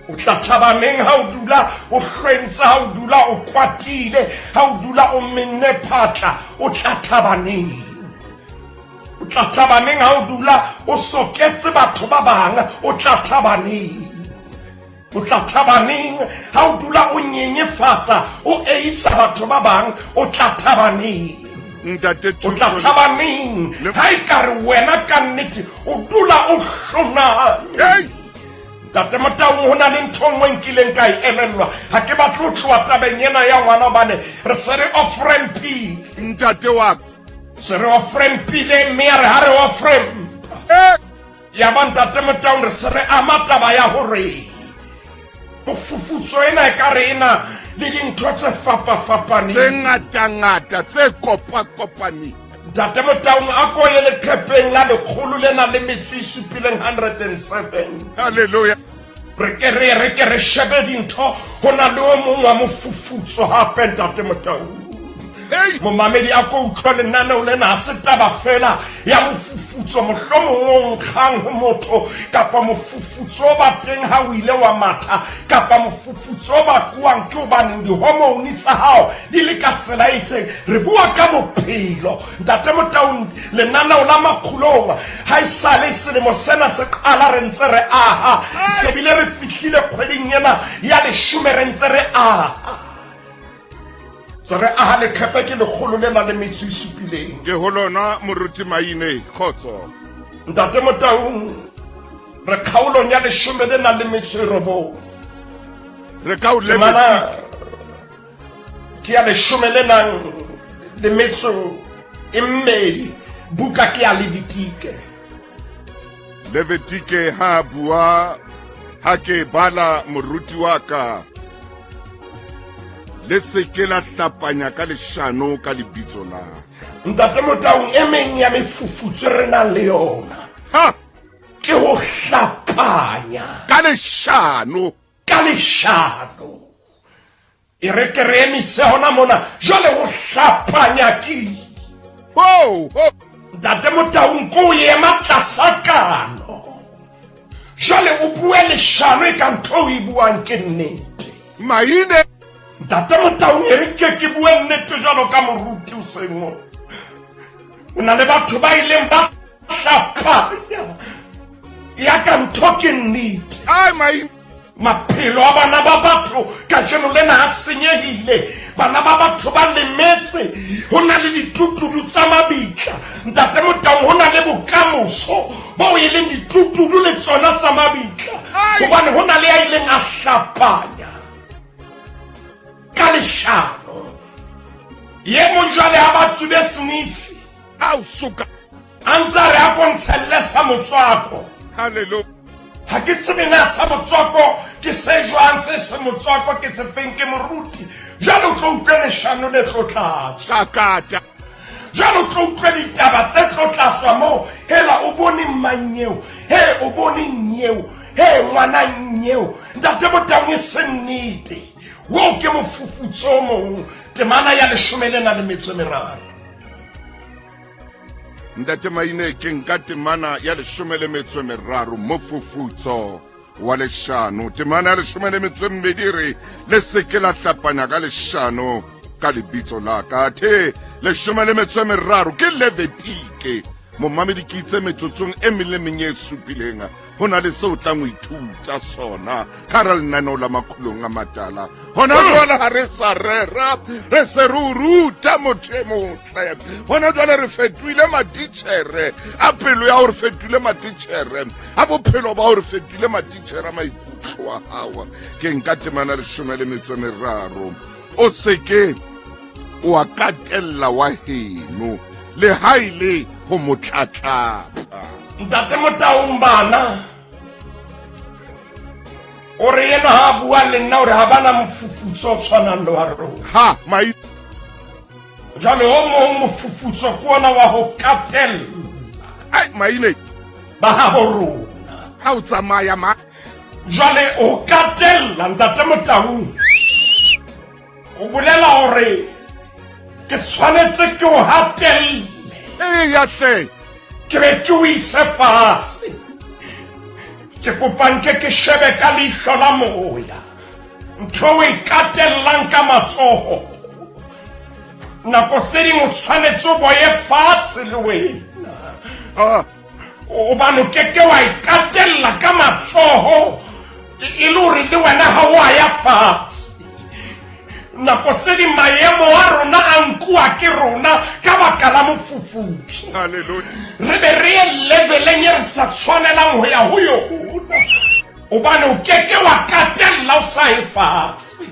o tla thaba neng ha o dula o hlwentse ha o dula o kwatile ha o dula o menne phatla o tla thaba neng o tla thaba neng ha o dula o soketse batho ba bang o tla thaba neng o tla thaba neng ha o dula o nyenyefatsa o eisa batho ba bang o tla thaba neng ntate o tla thaba neng ha e ka re wena ka nnete o dula o hloname Ntate Motaung, ho na le ntho nngwe nkileng ka e elellwa. Ha ke batle ho tloha tabeng ena ya ngwana hobane re se re offrampile. Ntate wa ka. Se re offrampile mme ya re ha re offrampa. Eh. Ya ba Ntate Motaung re se re ama taba ya hore mofufutso ena e ka re ena le dintho tse fapafapaneng. Tse ngatangata, tse kopakopaneng. Ntate Motaung a ko ye leqhepeng la lekgolo le nang le metso e supileng 107. Hallelujah. Re ke re re ke re shebe dintho ho na le o mong wa mofufutso hape Ntate Motaung. Hey. Momamedi a ko utlwe lenaneo lena ha se taba fela ya mofufutso mohlomong o nkgang ho motho kapa mofufutso o ba teng ha o ile wa matha kapa mofufutso o bakuwang ke hobaneng dihormone tsa hao di le ka tsela e itseng. Re bua ka bophelo Ntate Motaung. Lenaneo la Makgulong ha e sale selemo sena se qala re ntse re aha, se bile re fihlile kgweding ena ya leshome re ntse re aha. Se re aha leqhepe ke lekgolo le nang le metso e supileng. Ke ho lona Moruti Maine, kgotso. Ntate Motaung, re kgaolong ya leshome le nang le metso e robong. Re ka o Temana ke ya leshome le nang le metso e mmedi, buka ke ya Levitike. Levitike ha bua ha ke bala moruti wa ka, le se ke la hlapanya ka leshano ka lebitso la ka. Ntate Motaung, e meng ya mefufutso re nang le yona ha ke ho hlapanya ka leshano, ka leshano. E re ke re emise hona mona jwale ho hlapanya ke ho ho Ntate Motaung ko o ema tlasa kano jwale o bue leshano e ka ntho o e buang ke nnete. Maine Ntate Motaung, e re ke ke bue nnete jwalo ka moruti o seng o o na le batho ba ileng ba hlapanya ya ka ntho ke nnete. Ai maine Maphelo a bana ba batho kajeno lena a senyehile, bana ba batho ba lemetse, ho na le ditutudu tsa mabitla. Ntate Motaung, ho na le bokamoso bao e leng ditutudu le tsona tsa mabitla, hobane ho na le ya ileng a hlapanya ka leshano. Ye mong jwale ha ba tsube snifi, Au suka a ntse a re a kontshelle sa motswako. Hallelujah. Ha ke tsebe na sa motswako ke se jwang, se se motswako ke se feng ke moruti. Jwale o tlo utlwe leshano le tlo tlatswa. Kakata. Jwale o tlo utlwe ditaba tse tlo tlatswa moo. Hela o bone mang eo? He o bone nyeo? He ngwana nyeo? Ntate Motaung e se nnete. Wo ke mofufutso o mong. Temana ya leshome le nang le metso e meraro. Ntate Maine, ke nka temana ya leshome le metso e meraro, mofufutso wa leshano. Temana ya leshome le metso e mmedi re le se ke la hlapanya ka leshano ka lebitso la ka. Athe leshome le metso e meraro ke Levitike. Momamedi ke itse metsotsong e meng le meng e supileng ho na le seo tlang ho ithuta sona ka hara lenaneo la Makgulong a Matala. Hona jwale ha re sa rera, re se re o ruta motho e motle. Hona jwale re fetohile matitjhere a pelo ya hao, re fetohile matitjhere a bophelo ba hao, re fetohile matitjhere a maikutlo a hao. Ke nka temana leshome le metso e meraro. O se ke wa katella wa heno le ha e le ho mo tlatlapa. Ntate Motaung, bana o re yena ha bua le nna o re ha bana mofufutso o tshwanang le wa rona. Ha mai Jwale o mong mofufutso ke ona wa ho katella ai maine ba habo rona. Ha o tsamaya ma Jwale o katella Ntate Motaung, o bolela hore ke tshwanetse ke o hatelle. Eya hle. Ke be ke o ise fatshe. Ke kopa nke ke shebe ka leihlo la moya ntho o e katellang ka matsoho. Nako tse ding o tshwanetse o boye fatshe le wena. Hobane o keke wa e katella ka matsoho e le hore le wena ha o a ya fatshe. Nako tse ding maemo a rona a nkuwa ke rona ka baka la mofufutso. Hallelujah. Re be re ye leveleng e re sa tshwanelang ho ya ho yona. Obane o keke wa katella o sa e fatshe,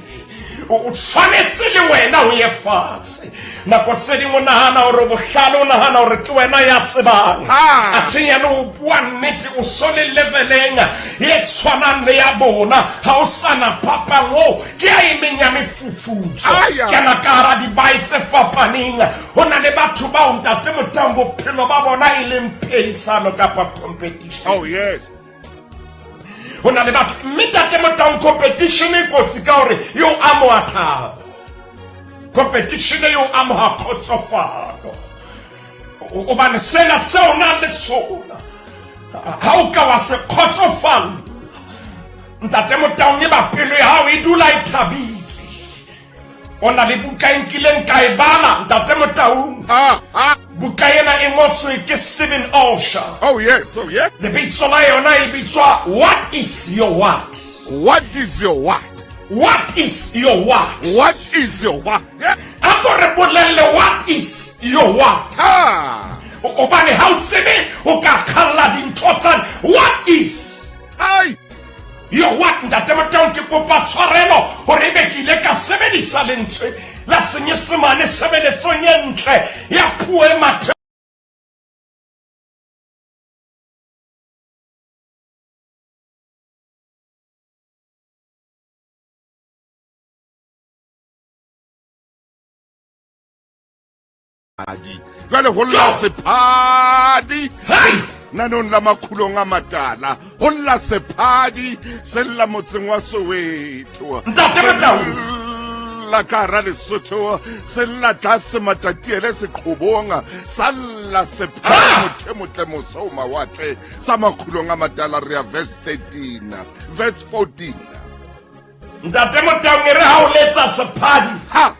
o tshwanetse le wena o ye fatshe. Nako tse dingwe o nagana gore bohlale, o nagana gore ke wena ya tsebang, athe yena o bua nnete, o so le leveleng e tshwanang le ya bona, ga o sana phapang. O ke a e meng ya mefufutso kena ka gara dibae tse fapaneng. Go na le batho bao ntate Motang bophelo ba bona e leng phehisano kapa competition. Oh yes. Go na le batho, mme tate Motang, competition e kotsi ka gore e o amoga thabo, competition e o amoga kgotsofalo, obane sena se o nang le sona ga o ka wa se kgotsofalo, ntate Motaung, e ba pelo ya gago e dula e thabile. O na le buka e nkileng ka e bala, ntate Motaung. Buka ena e ngotswe ke Stephen Olsher. Oh yes, oh yeah. Lebitso la yona e bitswa What is Your What? What is your what? What is your what? What is your what? Yeah. A ko re bolelle, what is your what? Obane ha o tsebe o ka kgalla dintho tsane. What is Ai. Your what? Ntate Motaung, ke kopa tshwarelo gore ebe ke ile ka sebedisa lentswe la Senyesemane sebeletsong e ntle ya puo e mathe. Jwale ho lla sephadi nanong la makhulong a matala, ho lla sephadi se lla motseng wa Soweto. Ntate Motau. La ka hara Lesotho, se lla tlase Matatiele seqhobong, sa lla sephadi motho e motle mose o mawatle sa makhulong a matala. Re ya verse 13, verse 14. Ntate Motaung, e re ha o letsa sephadi, ha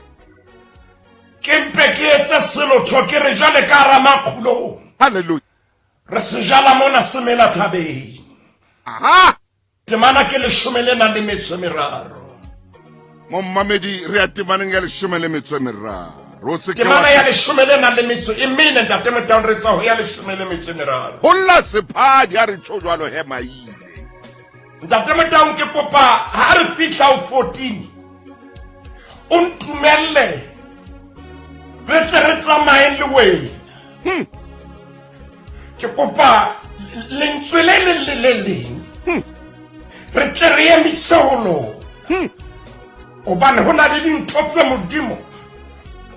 ke mpe ke etse selotho, ke re jale ka hara makgulong, halleluja, re se jala mona se mela thabeng. Aha. Temana ke 13. Mommamedi, re ya temaneng ya 13. O se ke Temana ya 14, ntate Motaung, re tswa ho ya 13. Ho lla sephadi ha re tjho jwalo he maile. Ntate Motaung, ke kopa ha re fihla ho 14 o ntumelle re tle re tsamaye le wena. Ke kopa lentswe le leng le le leng re tle re emise ho lona, hobane ho na le dintho tse Modimo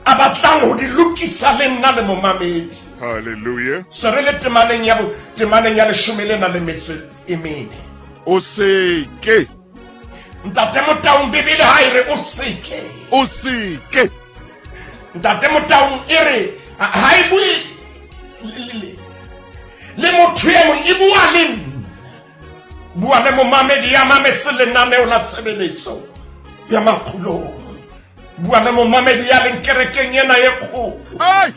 a batlang ho di lokisa le nna le momamedi. Halleluja. Se re le temaneng ya 14. O seke. Ntate Motaung, Bibele ha e re o seke. O seke. Ntate Motaung, e re ha e bue le motho e mong, e bua le nna, bua le momamedi ya mametse lenaneo la tshebeletso ya makgulong, bua le momamedi ya leng kerekeng ena e kgolo. Ai.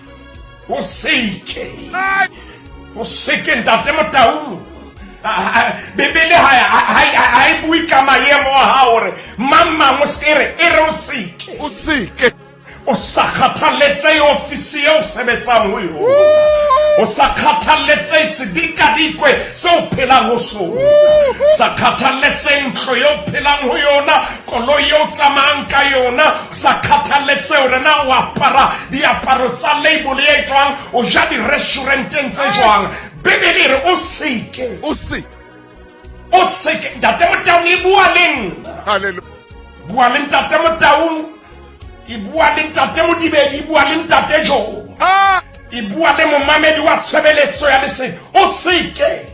O seke. Ai. O seke, ntate Motaung. Bibele ha e bue ka maemo a hao hore mang mang o se re, e re o seke. O seke. O sa kgathaletse ofisi eo o sebetsang ho yona, o sa kgathaletse sedikadikwe se o phelang ho sona, sa kgathaletse ntlo eo o phelang ho yona, koloi eo o tsamayang ka yona, sa kgathaletse hore na o apara diaparo tsa label e jwang, o ja di-restauranteng tse jwang. Bibele e re o seke. O seke. O seke. Ntate Motaung, e bua le nna. Hallelujah. Bua le ntate Motaung, e bua le ntate Modibedi, e bua le ntate Jo, e bua le momamedi wa tshebeletso ya lesedi. O seke.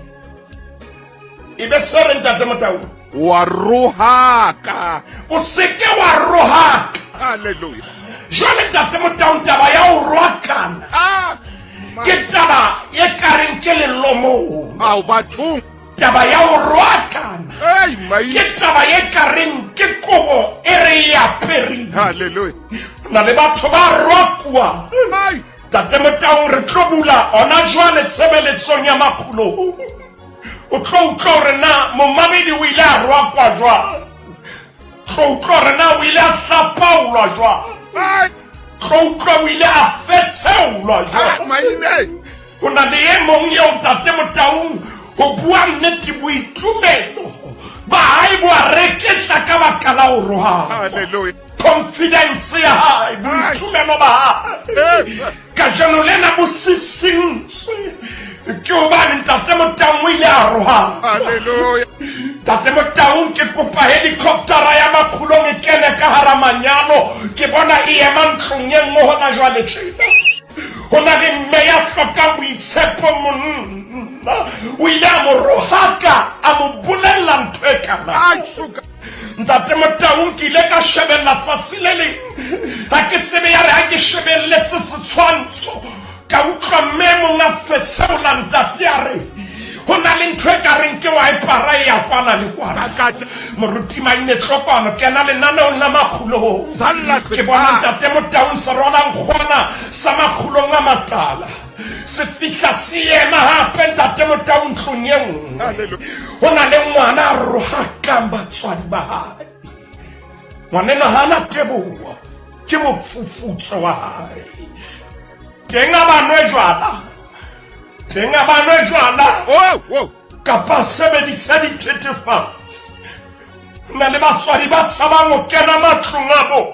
E be se re, ntate Motaung, Wa rohaka. O seke wa rohaka. Hallelujah. Jwale ntate Motaung, taba ya ho rohakana ke taba e kareng ke lelomong. Ao bathong. Taba ya ho rohakana Ei, mai. ke taba e kareng ke kobo e re e apereng. Hallelujah. Na le batho ba rokuwang. Ai. Tate Motaung, re tlo bula ona jwale tshebeletsong ya makgulong, o tlo utlwa hore na momamedi o ile a roakwa jwang, tlo utlwa hore na o ile a hlapaolwa jwang, Ai. tlo utlwa o ile a fetsheolwa jwang. Maine. Ho na le e mong eo, ntate Motaung, ho bua nnete, boitumelo ba hae bo a reketla ka baka la ho rohakwa. Confidence ya hae, boitumelo ba hae kajeno lena bo sisintswe ke hobane Ntate Motaung o ile a rohakwa. Ntate Motaung, ke kopa helicoptera ya Makgulong e kene ka hara manyalo. Ke bona e ema ntlong e nngwe hona jwale tjena. Ho na le mme ya hlokang boitshepo, monna o ile a mo rohaka, a mo bolella ntho e kana. Ntate Motaung, ke ile ka shebella tsatsi le leng, ha ke tsebe ya re ha ke shebelletse setshwantsho, ka utlwa mme mong a fetsheola ntate a re ho na le ntho e ka reng ke waepara e ya kwana le kwana. Moruti Maine Tlokwana, kena lenaneong la Makgulong. Ke bona Ntate Motaung se rwala nkgwana sa Makgulong a matala se fihla se ema hape Ntate Motaung ntlong e nngwe. Ho na le ngwana a rohakang batswadi ba hae. Ngwaneno ha na teboho, ke mofufutso wa hae. Teng a ba nwe jwala, teng a ba nwe jwala kapa sebedisa dithethefatsi. Ho na le batswadi ba tshabang ho kena matlong a bona.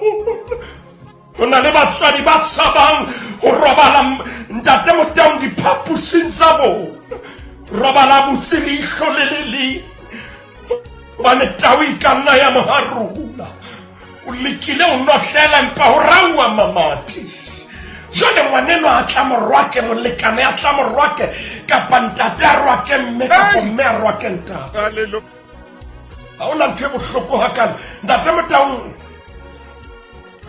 Ho na le batswadi ba tshabang ho robala Ntate Motaung diphaposing tsa bona. Robala botse leihlo le le leng, hobane tau e ka nna ya mo harula. O lekile ho notlela empa ho rauwa mamati. Jwale ngwaneno a tla mo rwake, molekane a tla mo rwake, kapa ntate a rwake mme, kapa mme a rwake ntate. Ha hona ntho e bohloko hakalo Ntate Motaung.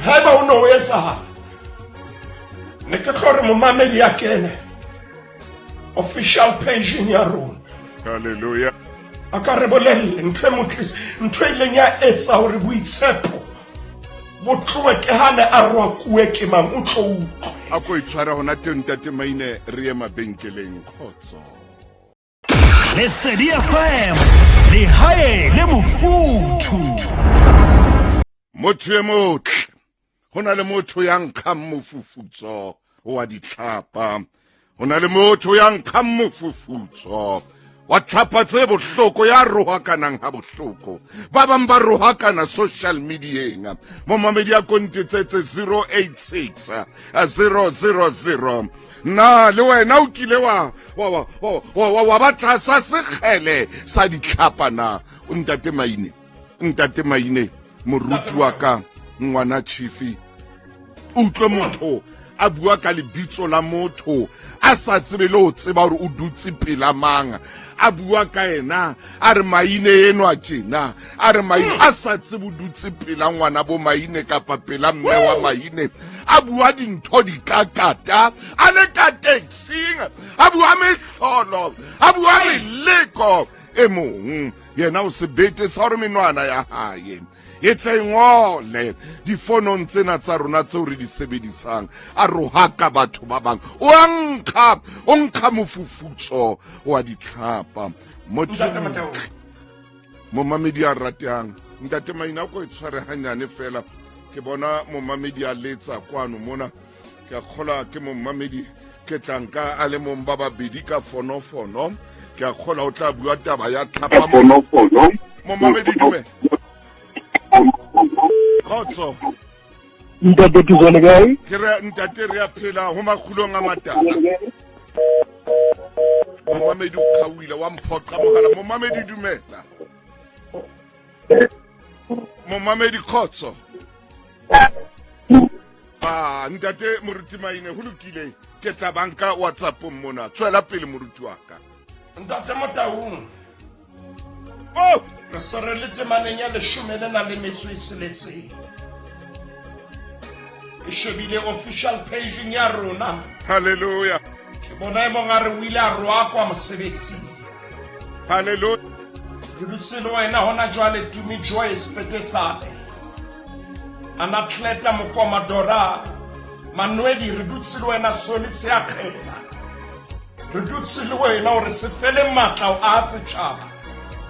Haeba o ne o etsahala, ne ke tlo re momamedi ya kene official pageng ya rona. Hallelujah. A ka re bolelle ntho e motlisa, ntho e ileng ya etsa hore boitshepo bo tlohe ke ha ne a roakuwe ke mang. O tlo utlwe. A ko itshware hona teng Ntate Maine, re ye mabenkeleng. Kgotso. Lesedi FM, lehae le mofuthu. Motho e motle, ho na le motho ya nkgang mofufutso wa ditlhapa. Ho na le motho ya nkgang mofufutso wa tlhapa tse bohloko, ya rohakanang ha bohloko. Ba bang ba rohakana social medieng. Momamedi a kontetsetse 086 000. Na le wena o kile wa wa wa wa wa ba tlasa sekgele sa ditlhapa na? O Ntate Maine, Ntate Maine, moruti wa ka, ngwana chifi, utlwe motho a bua ka lebitso la motho a sa tsebe le ho tseba hore o dutse pela mang, a bua ka ena a re Maine enwa tjena, a re Maine, a sa tsebe o dutse pela ngwana bo Maine kapa pela mme wa Maine, a bua dintho dikakata a le ka taxing, a bua mehlolo, a bua meleko. E mong yena o sebete sa hore menwana ya hae e tle e ngole difonong tsena tsa rona tseo re di sebedisang, a rohaka batho ba bang. O a nkga, o nkga mofufutso wa ditlhapa. Motho momamedi a ratehang Ntate Maina, ko e tshware hanyane fela. Ke bona momamedi a letsa kwano mona, ke a kgola ke momamedi ke tlang ka a le mong ba babedi ka fonofono. Ke a kgola o tla bua taba ya tlhapa. Momamedi, dumela, kgotso. Ntate Tuzwane, kae? Ke re ntate re a phela ho Makgulong a matala. Momamedi o kgaoile, wa mphoqa mogala. Momamedi, dumela. Momamedi, kgotso. Ah, ntate moruti Maine, ho lokile, ke tla banka WhatsAppong mona. Tswela pele moruti wa ka. Ntate Motaung. Oh! Re se re le temaneng ya leshome le na le metso e tsheletseng. Ke shebile official pageng ya rona. Hallelujah. Ke bona e mong a re o ile a roakwa mosebetsing. Hallelujah. Ke dutse le wena hona jwale, Tumi Joyce Petetsane, Anatleta Mokoma, Dora Manwedi, re dutse le wena Soli Seakgela, re dutse le wena hore se fele matla a setjhaba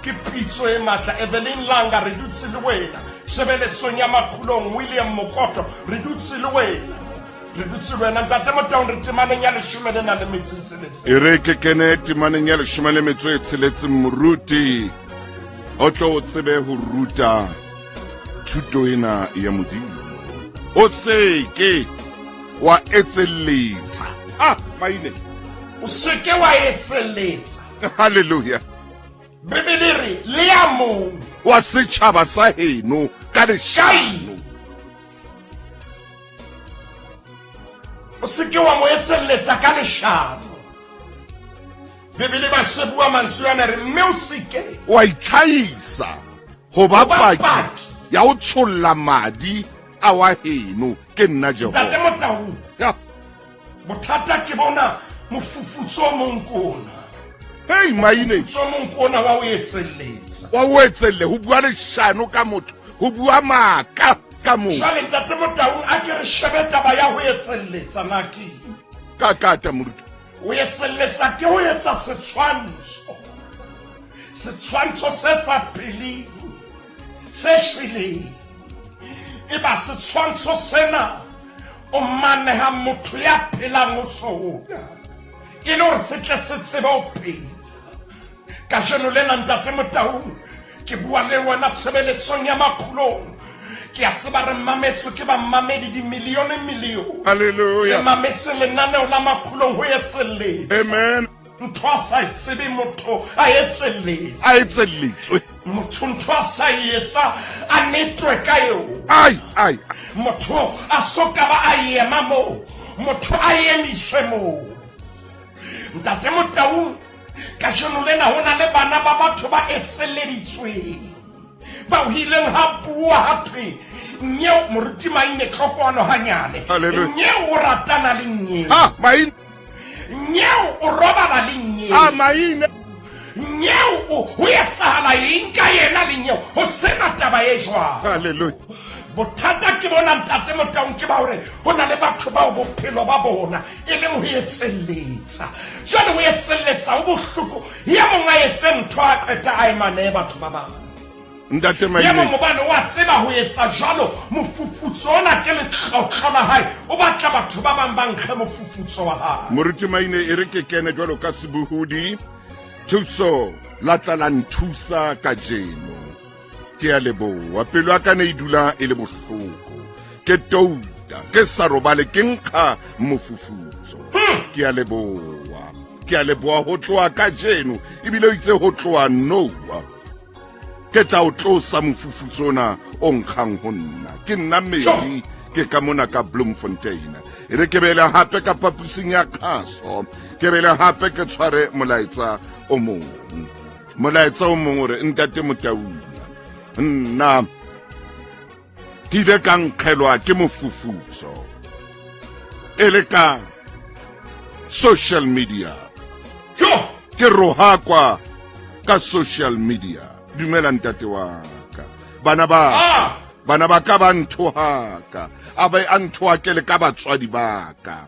ke pitso e matla. Evelyn Langa, re dutse le wena tshebeletsong ya Makgulong. William Mokoto, re dutse le wena, re dutse le wena Ntate Motaung. Re temaneng ya leshome le na le metso e tsheletseng. E re ke kene temaneng ya leshome le metso e tsheletseng, moruti. O tlo o tsebe ho ruta thuto ena ya Modimo. O se ke wa etselletsa. Ah, maine. O se ke wa etselletsa. Hallelujah. Bibele re le ya mong wa setjhaba sa heno ka leshano. O se ke wa mo etselletsa ka leshano. Bibele ba se bua mantswe ana re mme o se ke wa itlhahisa ho ba paki ya ho tsholla madi a wa heno ke nna Jehova. Ntate Motaung. Ya. Bothata ke bona mofufutso o mong ke ona. Hey maine. Mofufutso o mong ke ona wa o etselletsa. Wa o etselle ho bua leshano ka motho, ho bua maaka ka motho. Jwale Ntate Motaung a ke re shebe taba ya ho etselletsa na ke. Ka kata moruti. O etselletsa ke ho etsa setshwantsho. Setshwantsho se sa pheleng, se shweleng. Eba setshwantsho sena o maneha motho ya phelang ho sona e le hore se tle se tsebe ho phela. Kajeno lena Ntate Motaung ke bua le wena tshebeletsong ya makgulong. Ke a tseba re mametswe ke bamamedi dimilione milione. Hallelujah. Se mametse lenaneo la makgulong ho etselletsa. Amen. Ntho a sa e tsebe motho a etselletse. A etselletswe. Motho ntho a sa e etsa a netwe ka eo. Ai ai. Motho a so ka ba a ema moo. Motho a emiswe moo. Ntate Motaung kajeno lena ho na le bana ba batho ba etselleditsweng ba ho ileng ha bua ha thwe nyeo moruti Maine tlhokoano hanyane nyeo o ratana le nyeo ah, Maine nyeo o robala le nyeo ah, Maine nyeo ho etsahala eng ka yena le nyeo ho sena taba e jwang. Hallelujah. Bothata ke bona Ntate Motaung ke ba hore ho na le batho bao bophelo ba bona e leng ho etselletsa. Jwale ho etselletsa ho bohloko. Ya mong a etse ntho a qeta a e manehe batho ba bang. Ntate Ya Maine. mong hobane o a tseba ho etsa jwalo, mofufutso ona ke letlotlo la hae. O batla batho ba bang ba nkge mofufutso wa hae. Moruti Maine e re ke kene jwalo ka sebohodi. Thuso la tla la nthusa kajeno. Ke a leboha. Pelo ya ka ne e dula e le bohloko. Ke touta, ke sa robale, ke nkga mofufutso. Ke a leboha. Ke a leboha ho tloha kajeno ebile o itse ho tloha Noah. Ke tla o tlosa mofufutso ona o nkgang ho nna. Ke nna Mary, ke ka mona ka Bloemfontein. E re ke bele hape ka phapusing ya kgaso. Ke bele hape ke tshware molaetsa o mong. Molaetsa o mong o re Ntate Motaung, nna ke ile ka nkgelwa ke mofufutso e le ka social media. Ke rohakwa ka social media. Dumela ntate wa ka. Bana ba ah! bana ba ka ba nthohaka. A be a nthohakele ka batswadi ba ka.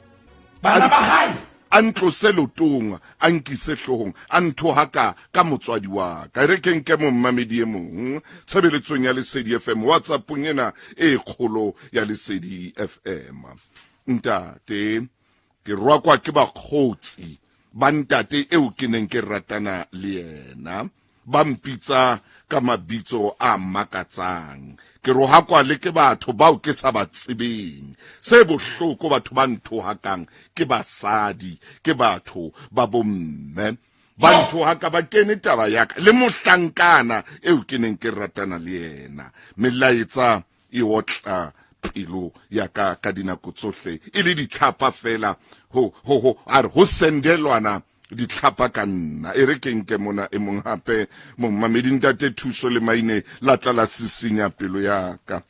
Bana ba hae a ntlose lotong, a nkise hloohong, a nthohaka ka motswadi wa ka. E re ke nke mommamedi e mong tshebeletsong ya Lesedi FM, WhatsAppong ena e kgolo ya Lesedi FM. Ntate, ke rwakwa ke bakgotsi ba ntate eo ke neng ke ratana le yena. Ba mpitsa ka mabitso a makatsang. Ke rohakwa le ke batho bao ke sa ba tsebeng. Se bohloko batho ba nthohakang ke basadi, ke batho ba bomme. Ba nthohaka ba kene taba ya ka le mohlankana eo ke neng ke ratana le yena. Melaetsa e otla pelo ya ka ka dinako tsohle e le ditlhapa fela ho ho ho a re ho sendelwana ditlhapa ka nna. E re ke nke mona e mong hape mommamedi Ntate Thuso le Maine la tla la sisinya pelo ya ka.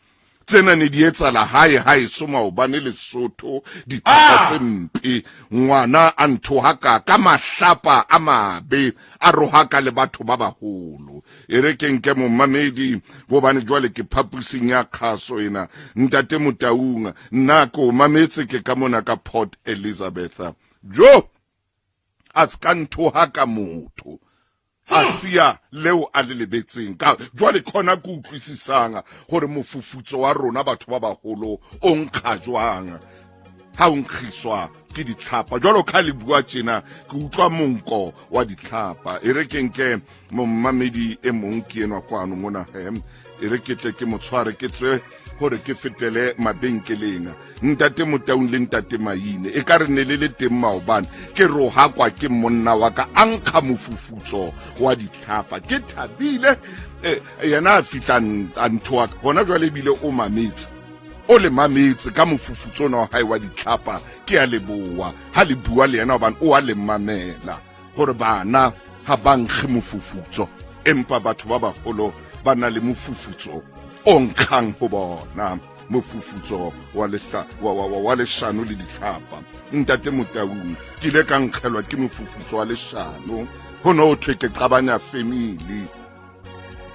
Tsena ne di etsala hae haeso maobane Lesotho, ditlhapa tse mpe, ngwana a nthohaka ka mahlapa a mabe, a rohaka le batho ba baholo. E re ke nke mommamedi gobane jwale ke phapusing ya kgaso ena. Ntate Motaung, nna ke o mametse ke ka mona ka Port Elizabeth. Jo! A ska nthohaka motho. A siya leo a le lebetseng. Ka jwale khona ke utlwisisang hore mofufutso wa rona batho ba baholo o nkga jwang. Ha o nkgiswa ke ditlhapa jwalo ka le bua tjena, ke utlwa monko wa ditlhapa. E re ke nke mommamedi e mong ke enwa kwano mona he, e re ke tle ke mo tshware ke tswe hore ke fetele mabenkeleng. Ntate Motaung le ntate Maine, e ka re ne le le teng maobane, ke rohakwa ke monna wa ka a nkga mofufutso wa ditlhapa. Ke thabile eh, yena a fihla a nthoa hona jwale, ebile o mametse, o le mametse ka mofufutso ona wa hae wa ditlhapa. Ke a leboa ha le bua le yena, hobane o a le mamela gore bana ha ba nkge mofufutso, empa batho ba bagolo ba na le mofufutso o nkgang ho bona, mofufutso wa lehla wa wa wa leshano le ditlhapa. Ntate Motaung, ke ile ka nkgelwa ke mofufutso wa leshano, ho no thwe ke qabanya family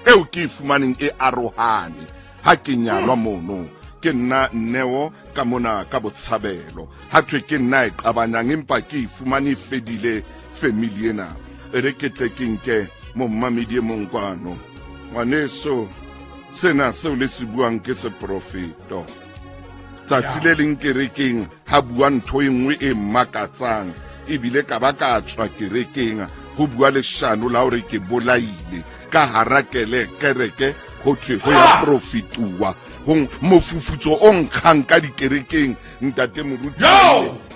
eo ke e fumaneng e arohane ha ke nyalwa mono. Ke nna Nneo ka mona ka Botshabelo, ha thwe ke nna e qabanyang, empa ke e fumane e fedile family ena. E re ke tle ke nke mommamedi e mong kwano. Ngwaneso, sena seo le se buang ke seprofeto. Tsatsi le leng kerekeng ha bua ntho e nngwe e makatsang, ebile ka ba ka tswa kerekeng. Ho bua leshano la hore ke bolaile ka hara kele kereke, ho thwe ho ya profituwa ho mofufutso o nkgang ka dikerekeng. Ntate moruti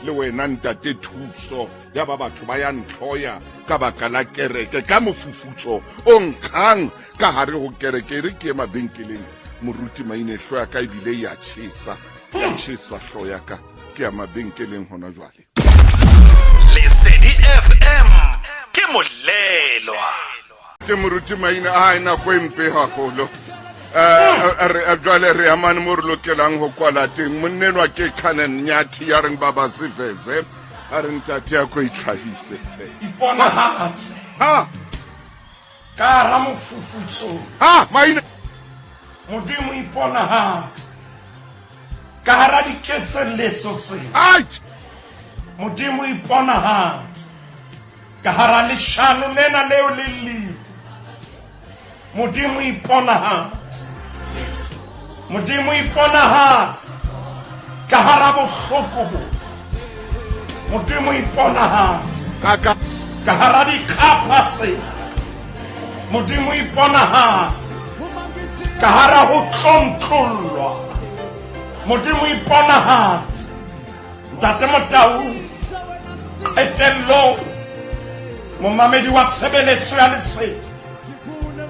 le wena ntate Thuso, ya ba batho ba ya ntlhoya ka baka la kereke, ka mofufutso o nkgang ka hare ho kereke. E re ke ye mabenkeleng, moruti Maine, hlo ya ka ebile ya tjhesa, ya tjhesa hlo ya ka. Ke ya mabenkeleng hona jwale. Lesedi FM ke molelwa. Ke moruti Maine, a nako e mpe haholo. Jwale re amane mo re lokelang ho kwala teng. Monnenwa ke Canon Nyathi ya reng baba siveze, a re ntate ya ko itlhahise. Iponahatse ha ka hara mofufutso. Ha Maine. Modimo iponahatse ka hara diketselletso tse. Ai! Modimo iponahatse ka hara leshano lena leo le leng. Modimo iponahatse, Modimo iponahatse ka hara bohloko bo. Modimo iponahatse ka ka hara dikgapha tse. Modimo iponahatse ka hara ho tlontlollwa. Modimo iponahatse. Ntate Motau, qetellong momamedi wa tshebeletso ya lesedi,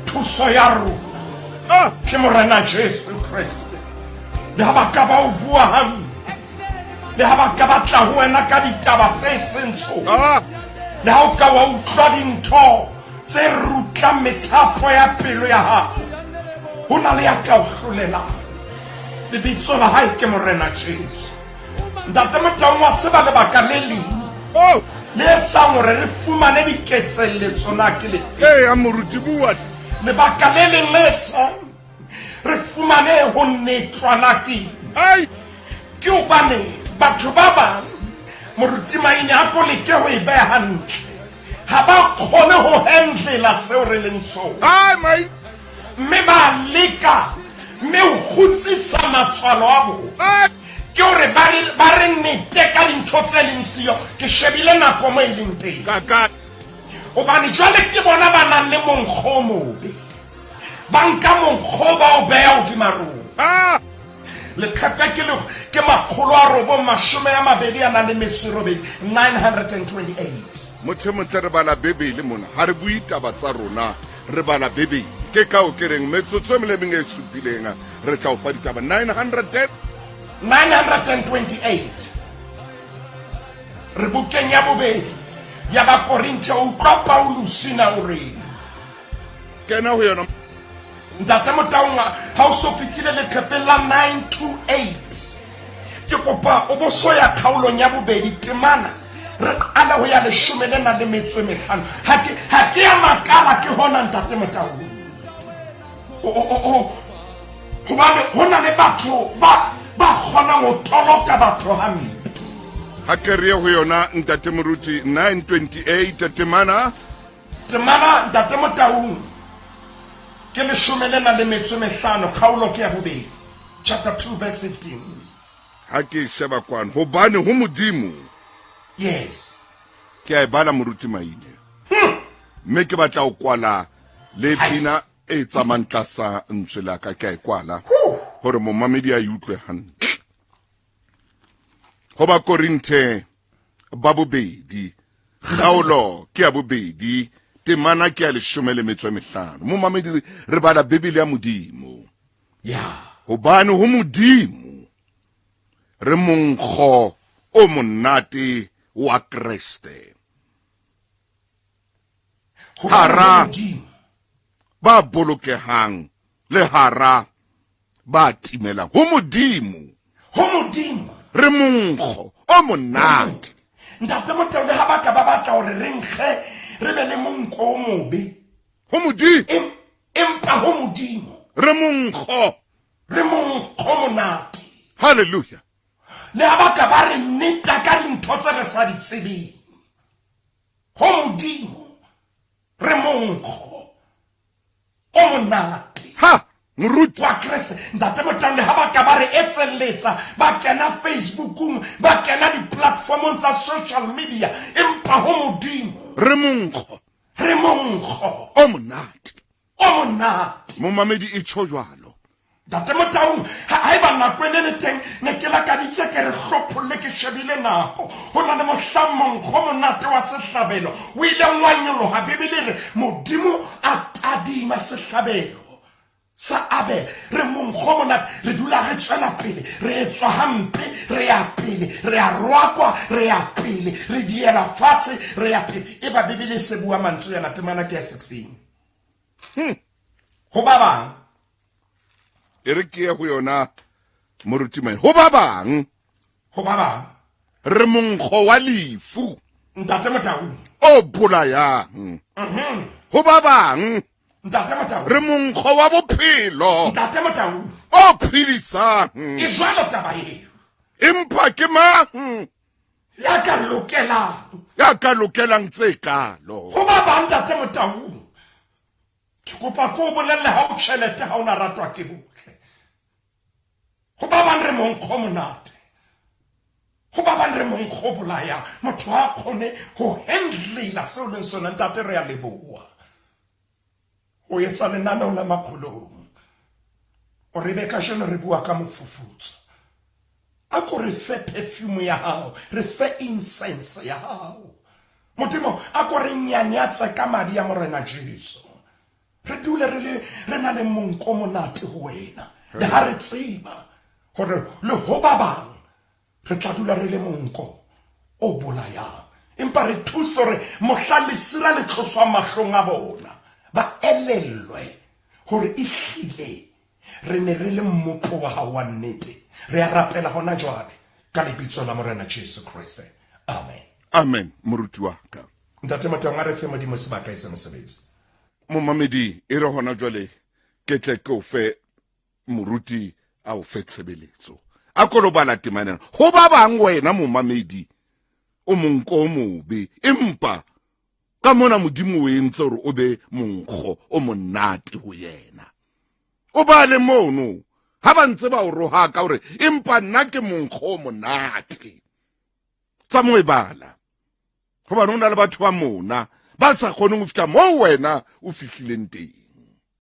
thuso ya rona ke Morena Jesu Kreste. Le ha ba ka ba o bua hampe, le ha ba ka ba tla ho wena ka ditaba tse seng tsona, le ha o ka wa utlwa dintho tse rutlang methapo ya pelo ya hao, ho na le ya ka o hlolelang. Lebitso la hae ke Morena Jesu. Ntate Motaung, wa tseba lebaka le leng Oh! le etsang hore re fumane diketselletso na ke lefe? Ee, a moruti bua. Lebaka le leng le etsang re fumane ho netlwa na ke Ai! Ke hobane batho ba bang, moruti Maine, a ko leke ho e beha hantle, ha ba kgone ho handlela seo re leng sona. Ai, Maine! Mme ba leka mme ho kgutsisa matswalo a bona ke hore ba re nete ka dintho tse leng siyo. Ke shebile nako mo e leng teng, hobane jwale ke bona ba nang le monkgo o mobe, ba nka monkgo ba o beha hodima rona. Leqhepe ke ke 928, 928. Motho e motle, re bala Bebele mona, ha re bue taba tsa rona, re bala Bebele. Ke kao ke reng metsotso e mele meng e supileng re tla o fa ditaba. 900 928, re bukeng ya bobedi ya Bakorinthe. O utlwa Paulus na o reng? Kena ho yona. Ntate Motaung, ha o so fihlile leqhepeng la 928, ke kopa o bo so ya kgaolong ya bobedi, temana re qala ho ya leshome le na le metso e mehlano. Ha ke ha ke ya makala ke hona, ntate Motaung, hobane ho na le batho ba ba kgonang ho toloka batho hampe. Ha ke re ho yona, ntate moruti, 928 temana. Temana, ntate Motaung, ke leshome le na le metso e mehlano, kgaolo ke ya bobedi, chapter 2 verse 15. Ha ke e sheba kwano, hobane ho Modimo. Yes. Ke a e bala moruti Maine. Mme ke batla ho kwala le pina e tsamayng tlasa ntswe la ka, ke a e kwala hore momamedi a e utlwe hantle. Ho Bakorinthe ba bobedi, kgaolo ke ya bobedi, temana ke ya 15. Momamedi, re bala Bibele ya Modimo. Ya. Hobane ho Modimo re monkgo o monate wa Kreste. Hara ba bolokehang le hara ba timelang, ho Modimo, ho Modimo re monkgo o monate. Ntate Moteo, le ha ba ka ba batla hore re nkge re be le monkgo o mobe, ho Modimo, empa ho Modimo re monkgo, re monkgo monate. Hallelujah. Le ha ba ka ba re nneta ka dintho tse re sa di tsebeng, ho Modimo re monkgo o monate. Ha moruti wa Kreste, Ntate Motao, le ha ba ka ba re etselletsa, ba kena Facebookung, ba kena di-platformong tsa social media, empa ho Modimo re monkgo, re monkgo o monate, o monate. Momamedi e tjho jwalo. Ntate Motaung, haeba nako e ne le teng, ne ke lakaditse ke re hlopholle, ke shebile nako. Ho na le mohlang monkgo monate wa sehlabelo o ileng wa nyoloha. Bibele e re Modimo a tadima sehlabelo sa Abele. Re monkgo monate, re dula re tswela pele, re etswa hampe, re ya pele, re a roakwa, re ya pele, re diela fatshe, re ya pele. Eba Bibele e se bua mantswe yana, temana ke ya 16. Ho ba bang. E re ke ye ho yona moruti Maine. Ho ba bang. Ho ba bang. Re monkgo wa lefu. Ntate Motaung. O bolayang. Ho ba bang. Ntate Motaung. Re monkgo wa bophelo. Ntate Motaung. O phedisang. E jwalo taba eo. Empa ke mang ya ka lokelang? Ya ka lokelang tse kalo. Ho ba bang, Ntate Motaung, ke kopa ko o bolelle ha o tjhelete ha o na ratwa ke bohle. Ho ba bang re monkgo monate, ho ba bang re monkgo bolayang. Motho ha kgone ho handlela seo leng sona. Ntate, re a leboha ho etsa lenaneo la makgolong. O re be kajeno re bua ka mofufutso. A ko re fe perfume ya hao, re fe incense ya hao. Modimo, a ko re nyanyatse ka madi a Morena Jesu. Re dule re le re na le monko monate ho wena. Le ha re tseba hore le ho ba bang re tla dula re le monko o bolayang, empa re thuse hore mohla lesira le tloswang mahlong a bona, ba elellwe hore ehlile re ne re le mmopo wa hao wa nnete. Re a rapela hona jwale ka lebitso la Morena Jesu Kriste. Amen. Amen, moruti wa ka. Ntate Motaung, a re fe Modimo sebaka e se mosebetsi. Momamedi, e re hona jwale ke tle ke o fe moruti a o fe tshebeletso. A ko lo bala temana. Ho ba bang wena momamedi o monko o mobe, empa ka mona Modimo o entse hore o be monkgo o monate ho yena. O bale mono ha ba ntse ba o rohaka hore empa nna ke monkgo o monate. Tsa mo e bala, hobane ho na le batho ba mona ba sa kgoneng ho fihla moo wena o fihlileng teng.